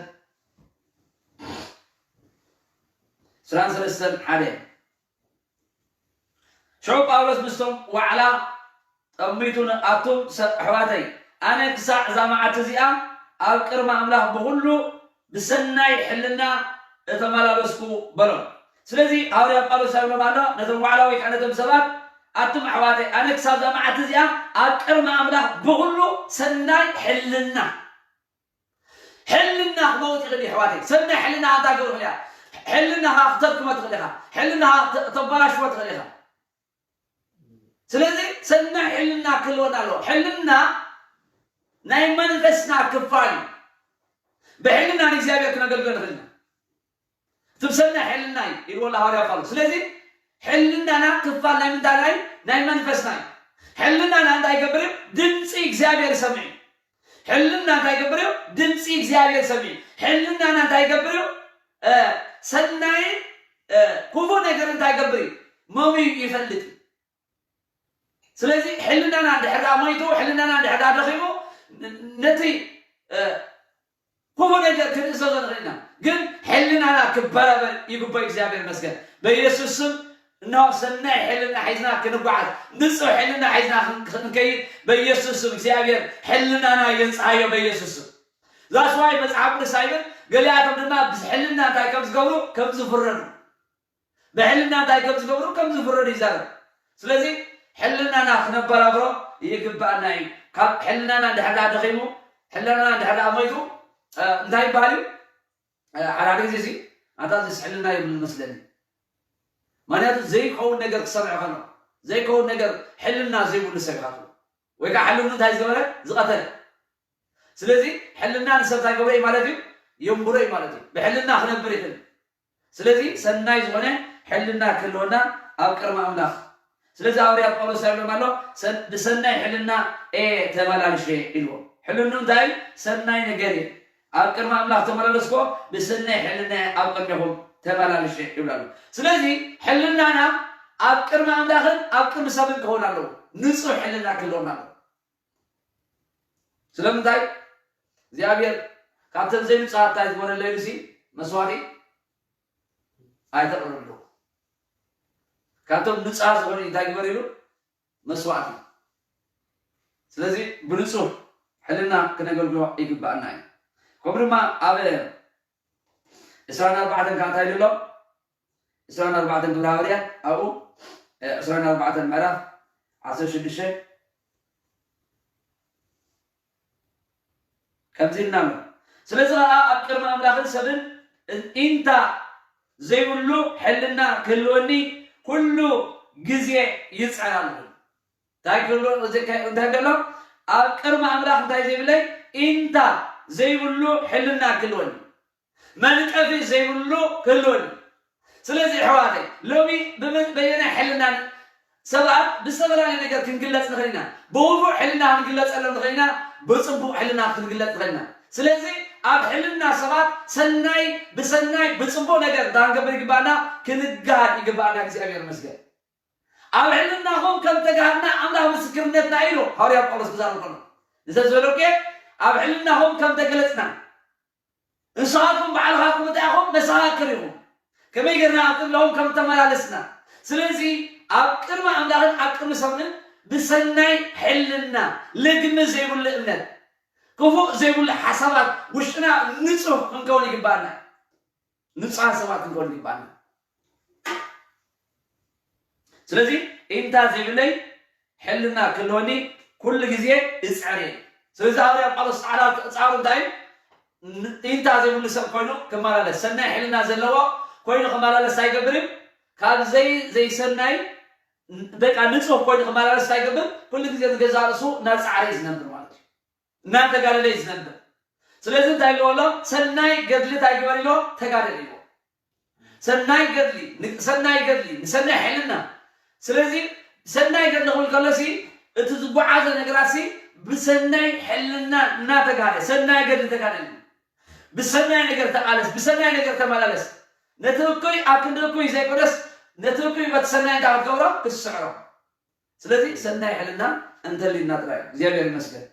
ዕስራን ሰለስተን ሓደ። ሽዑ ጳውሎስ ምስቶም ዋዕላ ጠሚቱ፣ ኣቱም ኣሕዋተይ፣ ኣነ ክሳዕ እዛ መዓልቲ እዚኣ ኣብ ቅድሚ ኣምላኽ ብኹሉ ብሰናይ ሕልና እተመላለስኩ በሎም። ስለዚ ሃዋርያ ጳውሎስ እንታይ ይብሎም ኣሎ? ነቶም ዋዕላ ወይ ከዓ ነቶም ሰባት፣ ኣቱም ኣሕዋተይ፣ ኣነ ክሳብ እዛ መዓልቲ እዚኣ ኣብ ቅድሚ ኣምላኽ ብኹሉ ሰናይ ሕልና፣ ሕልና ክመውት ይኽእል እዩ ኣሕዋተይ። ሰናይ ሕልና ኣንታ ክብር ይኽእል እያ። ሕልናኻ ክተድክሞ ትኽእል ኢኻ። ሕልናኻ ክተ- ክተበላሽዎ ትኽእል ኢኻ። ስለዚ ሰናይ ሕልና ክህልወና ኣለዎ። ሕልና ናይ መንፈስና ክፋል እዩ። ብሕልና ንእግዚኣብሔር ክነገልግሎ ንኽእል ኢና። እቲ ብሰናይ ሕልና እዩ ኢልዎ ኣሎ ሃዋርያ ጳውሎስ። ስለዚ ሕልናና ክፋል ናይ ምንታና እዩ? ናይ መንፈስና እዩ። ሕልናና እንታይ ይገብር እዩ? ድምፂ እግዚኣብሔር ይሰምዕ እዩ። ሕልና እንታይ ይገብር እዩ? ድምፂ እግዚኣብሔር ይሰምዕ እዩ። ሕልናና እንታይ ይገብር እዩ? ሰናይ ክፉ ነገር እንታይ ይገብር እዩ? መምዩ ይፈልጥ እዩ። ስለዚ ሕልናና እንድሕር ደኣ ሞይቱ፣ ሕልናና እንድሕር ደኣ ደኺሙ፣ ነቲ ክፉ ነገር ክንእዘዞ ንኽእል ኢና። ግን ሕልናና ክበራበር ይግባእ። እግዚኣብሔር ይመስገን። በኢየሱስ ስም እንሆ ሰናይ ሕልና ሒዝና ክንጓዓዝ፣ ንጹሕ ሕልና ሒዝና ክንከይድ በኢየሱስ ስም እግዚኣብሔር ሕልናና የንጽሃዮ በኢየሱስ ስም። ዛስዋይ መጽሓፍ ቅዱስ ኣይብል፣ ገሊኣቶም ድማ ብሕልና እንታይ ከም ዝገብሩ ከም ዝፍረዱ፣ ብሕልና እንታይ ከም ዝገብሩ ከም ዝፍረዱ ይዛረብ። ስለዚ ሕልናና ክነበራብሮ ይግባኣና እዩ። ካብ ሕልናና እንድሕር ደኣ ደኺሙ፣ ሕልናና እንድሕር ደኣ ሞይቱ እንታይ ይበሃል እዩ? ሓደ ሓደ ግዜ እዚ ኣታ ዝስ ሕልና የብሉ መስለኒ። ምክንያቱ ዘይከውን ነገር ክሰርሕ ከሎ ዘይከውን ነገር ሕልና ዘይብሉ ሰብ ይኻትሉ ወይ ከዓ ሕልኑ እንታይ ዝገበረ ዝቐተለ። ስለዚ ሕልና ንሰብ እንታይ ገብረ እዩ ማለት እዩ? የንብሮ እዩ ማለት እዩ። ብሕልና ክነብር ይኽእል። ስለዚ ሰናይ ዝኾነ ሕልና ክህልወና ኣብ ቅድሚ ኣምላኽ። ስለዚ ሃዋርያ ጳውሎስ እንታይ ይብሎም ኣሎ? ብሰናይ ሕልና እየ ተመላልሸ ኢልዎ። ሕልኑ እንታይ? ሰናይ ነገር እየ ኣብ ቅድሚ ኣምላኽ ተመላለስኮ ብሰናይ ሕልና እየ ኣብ ቅድሚኹም ተመላልሸ ይብል ኣሎ። ስለዚ ሕልናና ኣብ ቅድሚ ኣምላኽን ኣብ ቅድሚ ሰብን ክኸውን ኣለዎ። ንጹሕ ሕልና ክህልወና ኣለዎ። ስለምንታይ እግዚኣብሔር ካብተን ዘይንጹሃት እንታይ ዝበለለ ኢሉ ሲ መስዋዕቲ ኣይተቕርብሉ። ካብቶም ንጹሃት ዝኾኑ እንታይ ግበር ኢሉ መስዋዕቲ። ስለዚ ብንጹህ ሕልና ክነገልግሎ ይግባኣና እዩ። ከምኡ ድማ ኣብ ዕስራን ኣርባዕተን ከዓ እንታይ ኢሉ ኣሎ? ዕስራን ኣርባዕተን ግብረ ሃዋርያት ኣብኡ ዕስራን ኣርባዕተን ምዕራፍ ዓሰርተ ሽዱሽተ ከምዚ ኢልና ኣሎ። ስለዚ ከዓ ኣብ ቅድሚ ኣምላኽን ሰብን ኢንታ ዘይብሉ ሕልና ክህልወኒ ኩሉ ግዜ ይፅዕር ኣለኹ። እንታይ ክህልዎ እንታይ ከሎ ኣብ ቅድሚ ኣምላኽ እንታይ ዘይብለይ ኢንታ ዘይብሉ ሕልና ክህልወኒ መንቀፊ ዘይብሉ ክህልወኒ። ስለዚ ኣሕዋተይ ሎሚ በየናይ ሕልና ሰባት ብዝተፈላለየ ነገር ክንግለፅ ንኽእል ኢና። ብውፉዕ ሕልና ክንግለፀሎም ንኽእል ኢና፣ ብፅቡቕ ሕልና ክንግለፅ ንኽእል ኢና። ስለዚ ኣብ ሕልና ሰባት ሰናይ ብሰናይ ብፅቡቕ ነገር እንታይ ክንገብር ይግባኣና? ክንገሃድ ይግባኣና። እግዚኣብሔር ይመስገን። ኣብ ሕልናኹም ከም ተጋሃድና ኣምላኽ ምስክርነትና ኢሉ ሃዋርያ ጳውሎስ ክዛረብ ከሎ ንሰብ ዝበለውቄ ኣብ ሕልናኹም ከም ተገለፅና ንስኻትኩም ባዕልኻትኩም እንታይ ኢኹም? መሰኻክር ኢኹም። ከመይ ጌርና ኣብ ቅድሚኦም ከም ተመላለስና። ስለዚ ኣብ ቅድሚ ኣምላኽን ኣብ ቅድሚ ሰብን ብሰናይ ሕልና ልግሚ ዘይብሉ እምነት ክፉእ ዘይብሉ ሓሳባት ውሽጥና ንጹህ ክንከውን ይግባኣና። ንጹሃት ሰባት ክንከውን ይግባኣና። ስለዚ ኢንታ ዘይብለይ ሕልና ክህልወኒ ኩሉ ግዜ እፅዕር እየ። ስለዚ ሃዋርያ ጳውሎስ ፃዕራ ፃዕሩ እንታይ እዩ? ኢንታ ዘይብሉ ሰብ ኮይኑ ክመላለስ ሰናይ ሕልና ዘለዎ ኮይኑ ክመላለስ ኣይገብር እዩ። ካብ ዘይ ዘይሰናይ በቃ ንፁህ ኮይኑ ክመላለስ እንታይ ይገብር? ኩሉ ግዜ ንገዛ ርእሱ እናፃዕረ እዩ ዝነብር ማለት እዩ። እናተጋደለ እዩ ዝነብር። ስለዚ እንታይ ኢልዎ ኣሎ? ሰናይ ገድሊ እንታይ ግበር ኢልዎ? ተጋደል ኢልዎ። ሰናይ ገድሊ ሰናይ ገድሊ ንሰናይ ሕልና ስለዚ ሰናይ ገድሊ ክብል ከሎሲ እቲ ዝጓዓዘ ነገራሲ ብሰናይ ሕልና እናተጋደ ሰናይ ገድሊ ተጋደል፣ ብሰናይ ነገር ተቃለስ፣ ብሰናይ ነገር ተመላለስ። ነቲ እኩይ ኣብ ክንዲ እኩይ ዘይኮነስ ነቲ እኩይ በቲ ሰናይ እንታይ ክትገብሮ ክትስዕሮ። ስለዚ ሰናይ ሕልና እንተሊና ጥራይ እግዚኣብሔር ይመስገን።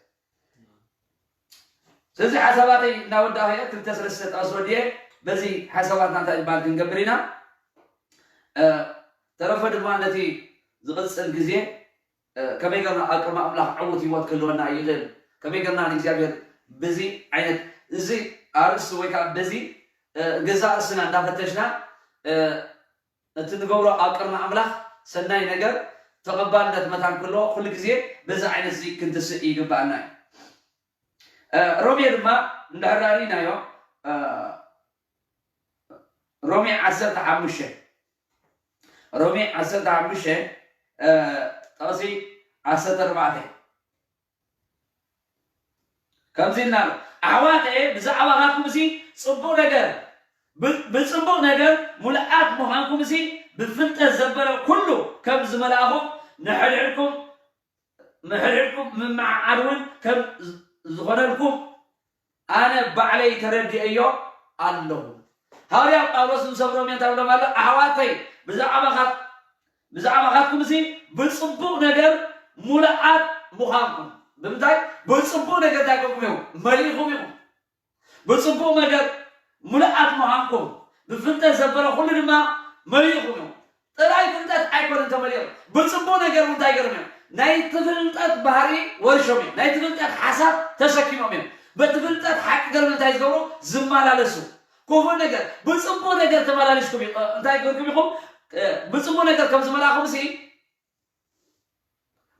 ስለዚ ሓሳባተይ እናወዳእኹ እየ። ክልተ ሰለስተ ጠቐስ ወዲየ በዚ ሓሳባትና እንታይ ዝበሃል ክንገብር ኢና። ተረፈ ድማ ነቲ ዝቕፅል ግዜ ከመይ ገርና ኣብ ቅድሚ ኣምላኽ ዕዉት ህይወት ክህልወና ይኽእል፣ ከመይ ገርና ንእግዚኣብሔር ብዚ ዓይነት እዚ ኣርእስቲ ወይ ከዓ በዚ ገዛ ርእስና እንዳፈተሽና እቲ ንገብሮ ኣብ ቅድሚ ኣምላኽ ሰናይ ነገር ተቐባልነት መታን ክህልዎ ኩሉ ግዜ በዚ ዓይነት እዚ ክንትስእ ይግባኣና እዩ። ሮሜ ድማ እንድሕር ርኢናዮ ሮሜ ዓሰርተ ሓሙሽተ ሮሜ ዓሰርተ ሓሙሽተ ጠቕሲ ዓሰርተ ኣርባዕተ ከምዚ ኢልና ኣሎ፣ ኣሕዋተ ብዛዕባኻትኩም እዚ ጽቡቕ ነገር ብጽቡቕ ነገር ሙሉኣት ምዃንኩም እዚ ብፍልጠት ዘበለ ኩሉ ከም ዝመልኣኹም ንሕድሕድኩም ምሕድሕድኩም ምምዓዓድ እውን ከም ዝኾነልኩም ኣነ ባዕለይ ተረዲኤዮ ኣለኹ። ሃዋርያ ጳውሎስ ንሰብ ሮሜ እንታይ ብሎም ኣሎ? ኣሕዋተይ ብዛዕባኻት ብዛዕባኻትኩም እዚ ብጽቡቕ ነገር ሙሉኣት ምዃንኩም ብምንታይ ብጽቡቕ ነገር እንታይ ኮንኩም ኢኹም መሊእኹም ኢኹም። ብጽቡቕ ነገር ሙሉኣት ምዃንኩም ብፍልጠት ዘበለ ኩሉ ድማ መሊእኹም እዮም። ጥራይ ፍልጠት ኣይኮነን ተመሊኦም፣ ብጽቡቕ ነገር እውን እንታይ ገይሮም እዮም? ናይ ትፍልጠት ባህሪ ወርሾም እዮም። ናይ ትፍልጠት ሓሳብ ተሰኪሞም እዮም። በቲ ፍልጠት ሓቂ ገርም እንታይ ዝገብሩ ዝመላለሱ። ክፉእ ነገር ብጽቡቕ ነገር ተመላሊስኩም እዩ። እንታይ ገርኩም ኢኹም? ብጽቡቕ ነገር ከም ዝመላኹም ሲ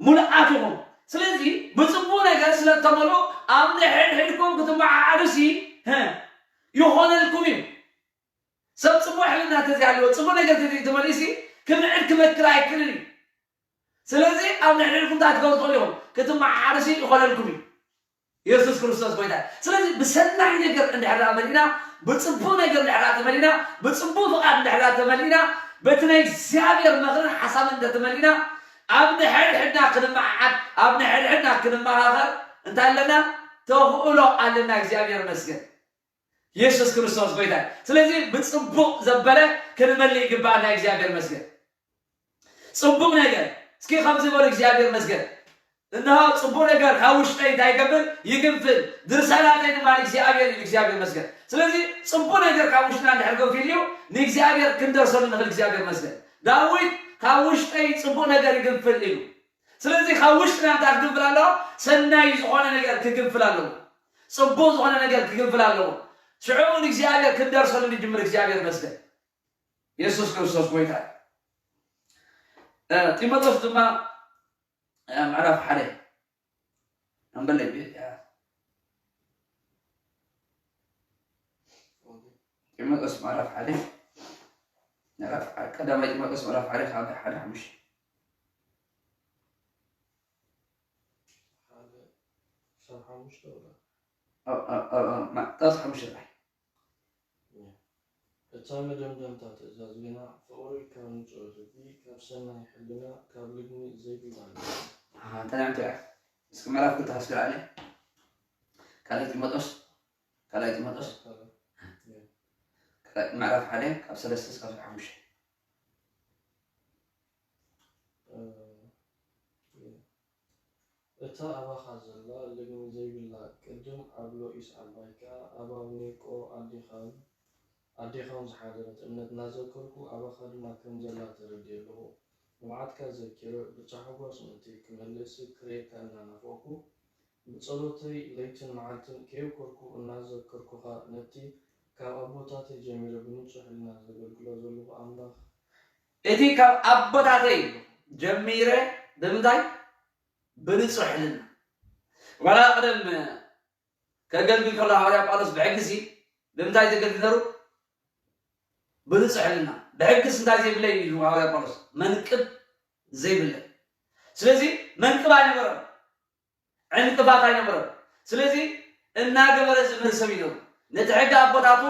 ሙሉኣት ኢኹም። ስለዚ ብጽቡቕ ነገር ስለ እተመልኡ ኣብ ንሕድሕድኩም ክትመዓዓዱ ሲ ይኾነልኩም እዩ። ሰብ ጽቡቕ ሕልና እንተዘይሃለዎ ጽቡቕ ነገር ተዘይተመሊሲ ክምዕድ ክመክር ኣይክእልን እዩ። ስለዚ ኣብ ንሕድሕድኩም እንታይ ክትገብሩ ትኽእሉ ኢኹም? ክትመዓዓርሲ ይኾነልኩም እዩ። የሱስ ክርስቶስ ጎይታ። ስለዚ ብሰናይ ነገር እንድሕር ደኣ መሊእና፣ ብጽቡቕ ነገር እንድሕር ደኣ ተመሊእና፣ ብጽቡቕ ፍቓድ እንድሕር ደኣ ተመሊእና፣ በቲ ናይ እግዚኣብሔር ምኽርን ሓሳብን እንተተመሊእና፣ ኣብ ንሕድሕድና ክንመዓዓድ፣ ኣብ ንሕድሕድና ክንመኻኸር እንታይ ኣለና? ተኽእሎ ኣለና። እግዚኣብሔር ይመስገን። የሱስ ክርስቶስ ጎይታ እዩ። ስለዚ ብጽቡቕ ዘበለ ክንመልእ ይግባኣና። እግዚኣብሔር ይመስገን። ጽቡቕ ነገር እስኪ ከምዚ በሉ፣ እግዚኣብሔር ይመስገን። እንሆ ጽቡቕ ነገር ካብ ውሽጠይ እንታይ ይገብር? ይግንፍል። ድርሳናተይ ድማ ንእግዚኣብሔር እዩ። እግዚኣብሔር ይመስገን። ስለዚ ጽቡቕ ነገር ካብ ውሽጥና እንድሕር ገንፊሉ እዩ ንእግዚኣብሔር ክንደርሰሉ ንኽእል። እግዚኣብሔር ይመስገን። ዳዊት ካብ ውሽጠይ ጽቡቕ ነገር ይግንፍል ኢሉ። ስለዚ ካብ ውሽጥና እንታይ ክግንፍል ኣለዎ? ሰናይ ዝኾነ ነገር ክግንፍል ኣለዎ። ጽቡቕ ዝኾነ ነገር ክግንፍል ኣለዎ። ሽዑ ንእግዚኣብሔር ክንደርሰሉ ንጅምር። እግዚኣብሔር ይመስገን። የሱስ ክርስቶስ ጎይታ እዩ። ጢሞቴዎስ ድማ ምዕራፍ ሓደ ኣንበለይ ጢሞቴዎስ ምዕራፍ ሓደ ምዕራፍ ቀዳማይ ጢሞቴዎስ ምዕራፍ ሓደ ካብ ሓደ ሓሙሽተ ጠቕስ ሓሙሽተ ጥራይ እታ መደምደምታ ትእዛዝ ግና ፍቕሪ ካብ ንጹህ ልቢ፣ ካብ ሰናይ ሕልና፣ ካብ ልግሚ ዘይብላ እዩ። ጠንዕቲ እስኪ ምዕራፍ ክልተ እስኪ ላዕሊ ካልኣይ ጢሞቴዎስ ካልኣይ ጢሞቴዎስ ምዕራፍ ሓደ ካብ ሰለስተ እስካብ ሓሙሽተ እታ ኣባኻ ዘላ ልግሚ ዘይብላ ቅድም ኣብ ሎኢስ ዓባይካ ኣብ ኣውኒቆ ኣዴኻን ኣዴኻን ዝሓደረት እምነት እናዘከርኩ ኣባኻ ድማ ከም ዘላ ተረዲኤ ኣለኹ። ንብዓትካ ዘኪረ ብጫ ሓጎስ ምእንቲ ክመልእሲ ክርእየካ እናናፈቕኩ ብጸሎተይ ለይትን መዓልትን ከየብኮርኩ እናዘከርኩኻ ነቲ ካብ ኣቦታተይ ጀሚረ ብንጹህ ሕልና ዘገልግሎ ዘለኹ ኣምላኽ እቲ ካብ ኣቦታተይ ጀሚረ ብምንታይ ብንጹሕ ሕልና ዋላ ቀደም ከገልግል ከሎ ሃዋርያ ጳውሎስ ብሕጊ ሲ ብምንታይ ዘገልግል ነሩ ብንጹሕ ሕልና ብሕጊስ እንታይ ዘይብለይ ኢሉ ሃዋርያ ጳውሎስ መንቅብ ዘይብለይ ስለዚ መንቅብ ኣይነበረን ዕንቅፋት ኣይነበረን ስለዚ እናገበረ ዝምህር ሰብ ይነሩ ነቲ ሕጊ ኣቦታቱ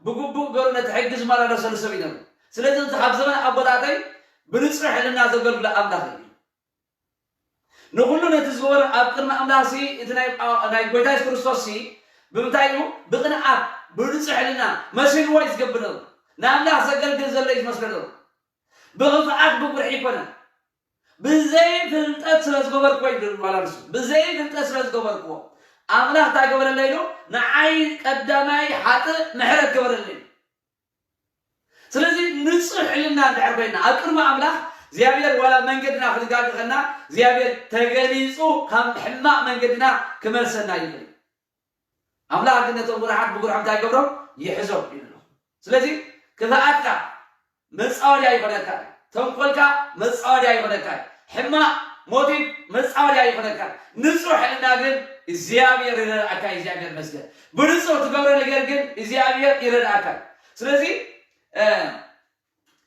ብግቡእ ገሩ ነቲ ሕጊ ዝመላለሰሉ ሰብ ይነሩ ስለዚ ካብ ዘመን ኣቦታተይ ብንጹሕ ሕልና ዘገልግሎ ኣምላኽ እዩ። ንኹሉ ነቲ ዝገበረ ኣብ ቅድሚ ኣምላኽሲ እቲ ናይ ናይ ጎይታ የሱስ ክርስቶስሲ ብምንታይ እዩ? ብቕንኣት ብንጹሕ ሕልና መሲልዎ እዩ ዝገብር ነሩ። ንኣምላኽ ዘገልግል ዘሎ እዩ ዝመስሎ ነሩ። ብኽፍኣት ብጉርሒ ኣይኮነን። ብዘይ ፍልጠት ስለ ዝገበርክዎ እዩ ዝብል ዋላ ንሱ። ብዘይ ፍልጠት ስለ ዝገበርክዎ ኣምላኽ እንታይ ገበረለይ ኢሉ ንዓይ ቀዳማይ ሓጥእ ምሕረት ገበረለይ። ስለዚ ንጹሕ ሕልና እንድሕር ኮይና ኣብ ቅድሚ ኣምላኽ እግዚኣብሔር ዋላ መንገድና ክንጋግኸና እግዚኣብሔር ተገሊጹ ካብ ሕማቕ መንገድና ክመልሰና ይኽእል እዩ። ኣምላኽ ግን ነቶም ጉርሓት ብጉርሖም እንታይ ይገብሮም? ይሕዞም ይብሎ። ስለዚ ክፍኣትካ መጻወድያ ይኾነካ፣ ተንኮልካ መጻወድያ ይኾነካ፣ ሕማቕ ሞቲቭ መጻወድያ ይኾነካ። ንጹሕ ሕልና ግን እግዚኣብሔር ይረድኣካ። እግዚኣብሔር መስገን ብንጹሕ ትገብሮ ነገር ግን እግዚኣብሔር ይረድኣካ። ስለዚ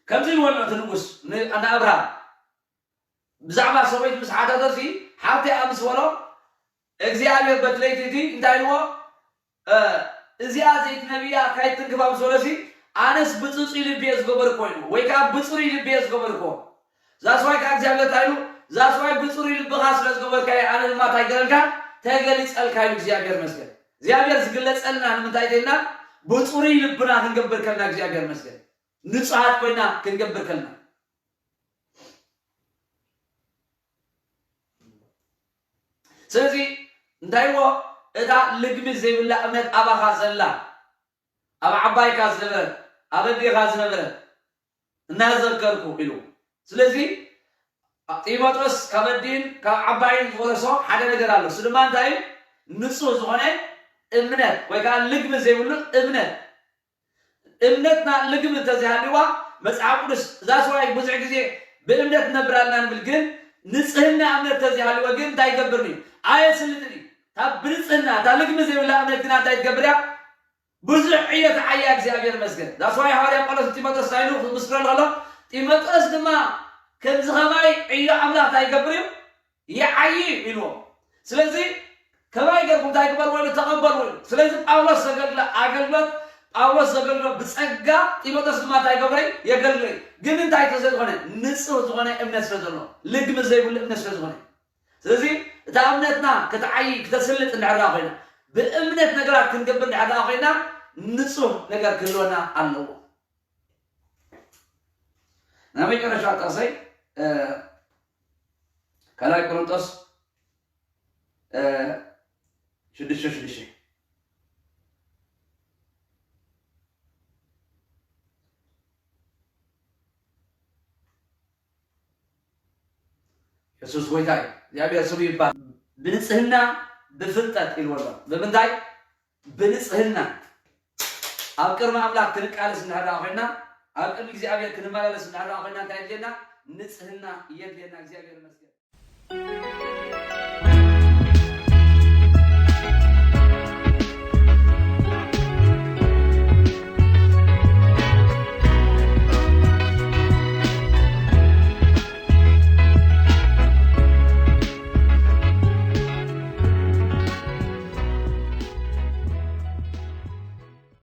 ከምዚ ዝበሎ እቲ ንጉስ ንኣብርሃም ብዛዕባ ሰበይቱ ምስ ሓተተሲ ሓብተይ ኣብ ምስ በሎ እግዚኣብሔር በቲ ለይቲ እቲ እንታይ ኢልዎ? እዚኣ ዘይት ነቢያ ካይትንክባ ምስ በለሲ ኣነስ ብፅፁይ ልቢ እየ ዝገበርኮ ኢሉ ወይ ከዓ ብፅሩይ ልቢ እየ ዝገበርኮ። ዛስዋይ ከዓ እግዚኣብሔር እንታይ ኢሉ? ዛስዋይ ብፅሩይ ልብኻ ስለ ዝገበርካዮ ኣነ ድማ እንታይ ገረልካ? ተገሊፀልካ ኢሉ እግዚኣብሔር መስገን። እግዚኣብሔር ዝግለፀልና ንምንታይ ተይልና? ብፅሩይ ልብና ክንገብር ከልና እግዚኣብሔር መስገን። ንጹሃት ኮይና ክንገብር ከልና። ስለዚ እንታይ ዎ እታ ልግሚ ዘይብላ እምነት ኣባኻ ዘላ ኣብ ዓባይካ ዝነበረት ኣብ ኣዴኻ ዝነበረት እናዘከርኩ ኢሉ። ስለዚ ጢሞቴዎስ ካብ ኣዲን ካብ ዓባይን ዝወረሶ ሓደ ነገር ኣሎ። እሱ ድማ እንታይ እዩ? ንጹህ ዝኾነ እምነት ወይ ከዓ ልግሚ ዘይብሉ እምነት። እምነትና ልግሚ እንተዘይሃልዋ መፅሓፍ ቅዱስ እዛ ሰብኣይ ብዙሕ ግዜ ብእምነት ነብር ኣልና ንብል ግን ንፅህና እምነት እንተዘይሃልወ ግን እንታይ ይገብር እዩ? ኣየስልጥን እዩ። ካብ ብንፅህና እታ ልግሚ ዘይብላ እምነት ግና እንታይ ትገብር እያ? ብዙሕ ዕዮ ትዓያ እግዚኣብሔር መስገን እዛ ሰብኣይ ሃዋርያ ጳውሎስ ንጢሞቴዎስ እንታይ ኢሉ ክምስክረሉ ከሎ ጢሞቴዎስ ድማ ከምዚ ከማይ ዕዮ ኣምላኽ እንታይ ይገብር እዩ? ይዓዪ ኢልዎ። ስለዚ ከማይ ገርኩም እንታይ ግበርዎ ኢሉ ተቐበልዎ ኢሉ። ስለዚ ጳውሎስ ዘገልግሎ ኣገልግሎት ጳውሎስ ዘገልግሎ ብጸጋ ጢሞቴዎስ ድማ እንታይ ገብረ የገልግሎ እዩ። ግን እንታይ ተዘይኮነ ንጹህ ዝኾነ እምነት ስለ ዘሎ ልግሚ ዘይብሉ እምነት ስለ ዝኾነ ስለዚ እታ እምነትና ክትዓዪ ክተስልጥ እንድሕር ኮይና ብእምነት ነገራት ክንገብር እንድሕር ኮይና ንጹህ ነገር ክህልወና ኣለዎ። ናይ መጨረሻ ጥቕሰይ ካልኣይ ቆሮንጦስ ሽዱሽተ ሽዱሽተ የሱስ ጎይታ እዩ። እግዚኣብሔር ስሙ ይባል። ብንጽህና ብፍልጠት ኢልዎ ኣሎ። ብምንታይ? ብንጽህና ኣብ ቅድሚ ኣምላኽ ክንቃለስ እንድሕር ኮይና ኣብ ቅድሚ እግዚኣብሔር ክንመላለስ እንድሕር ኮይና እንታይ የድልየና? ንጽህና የድልየና። እግዚኣብሔር ይመስገን።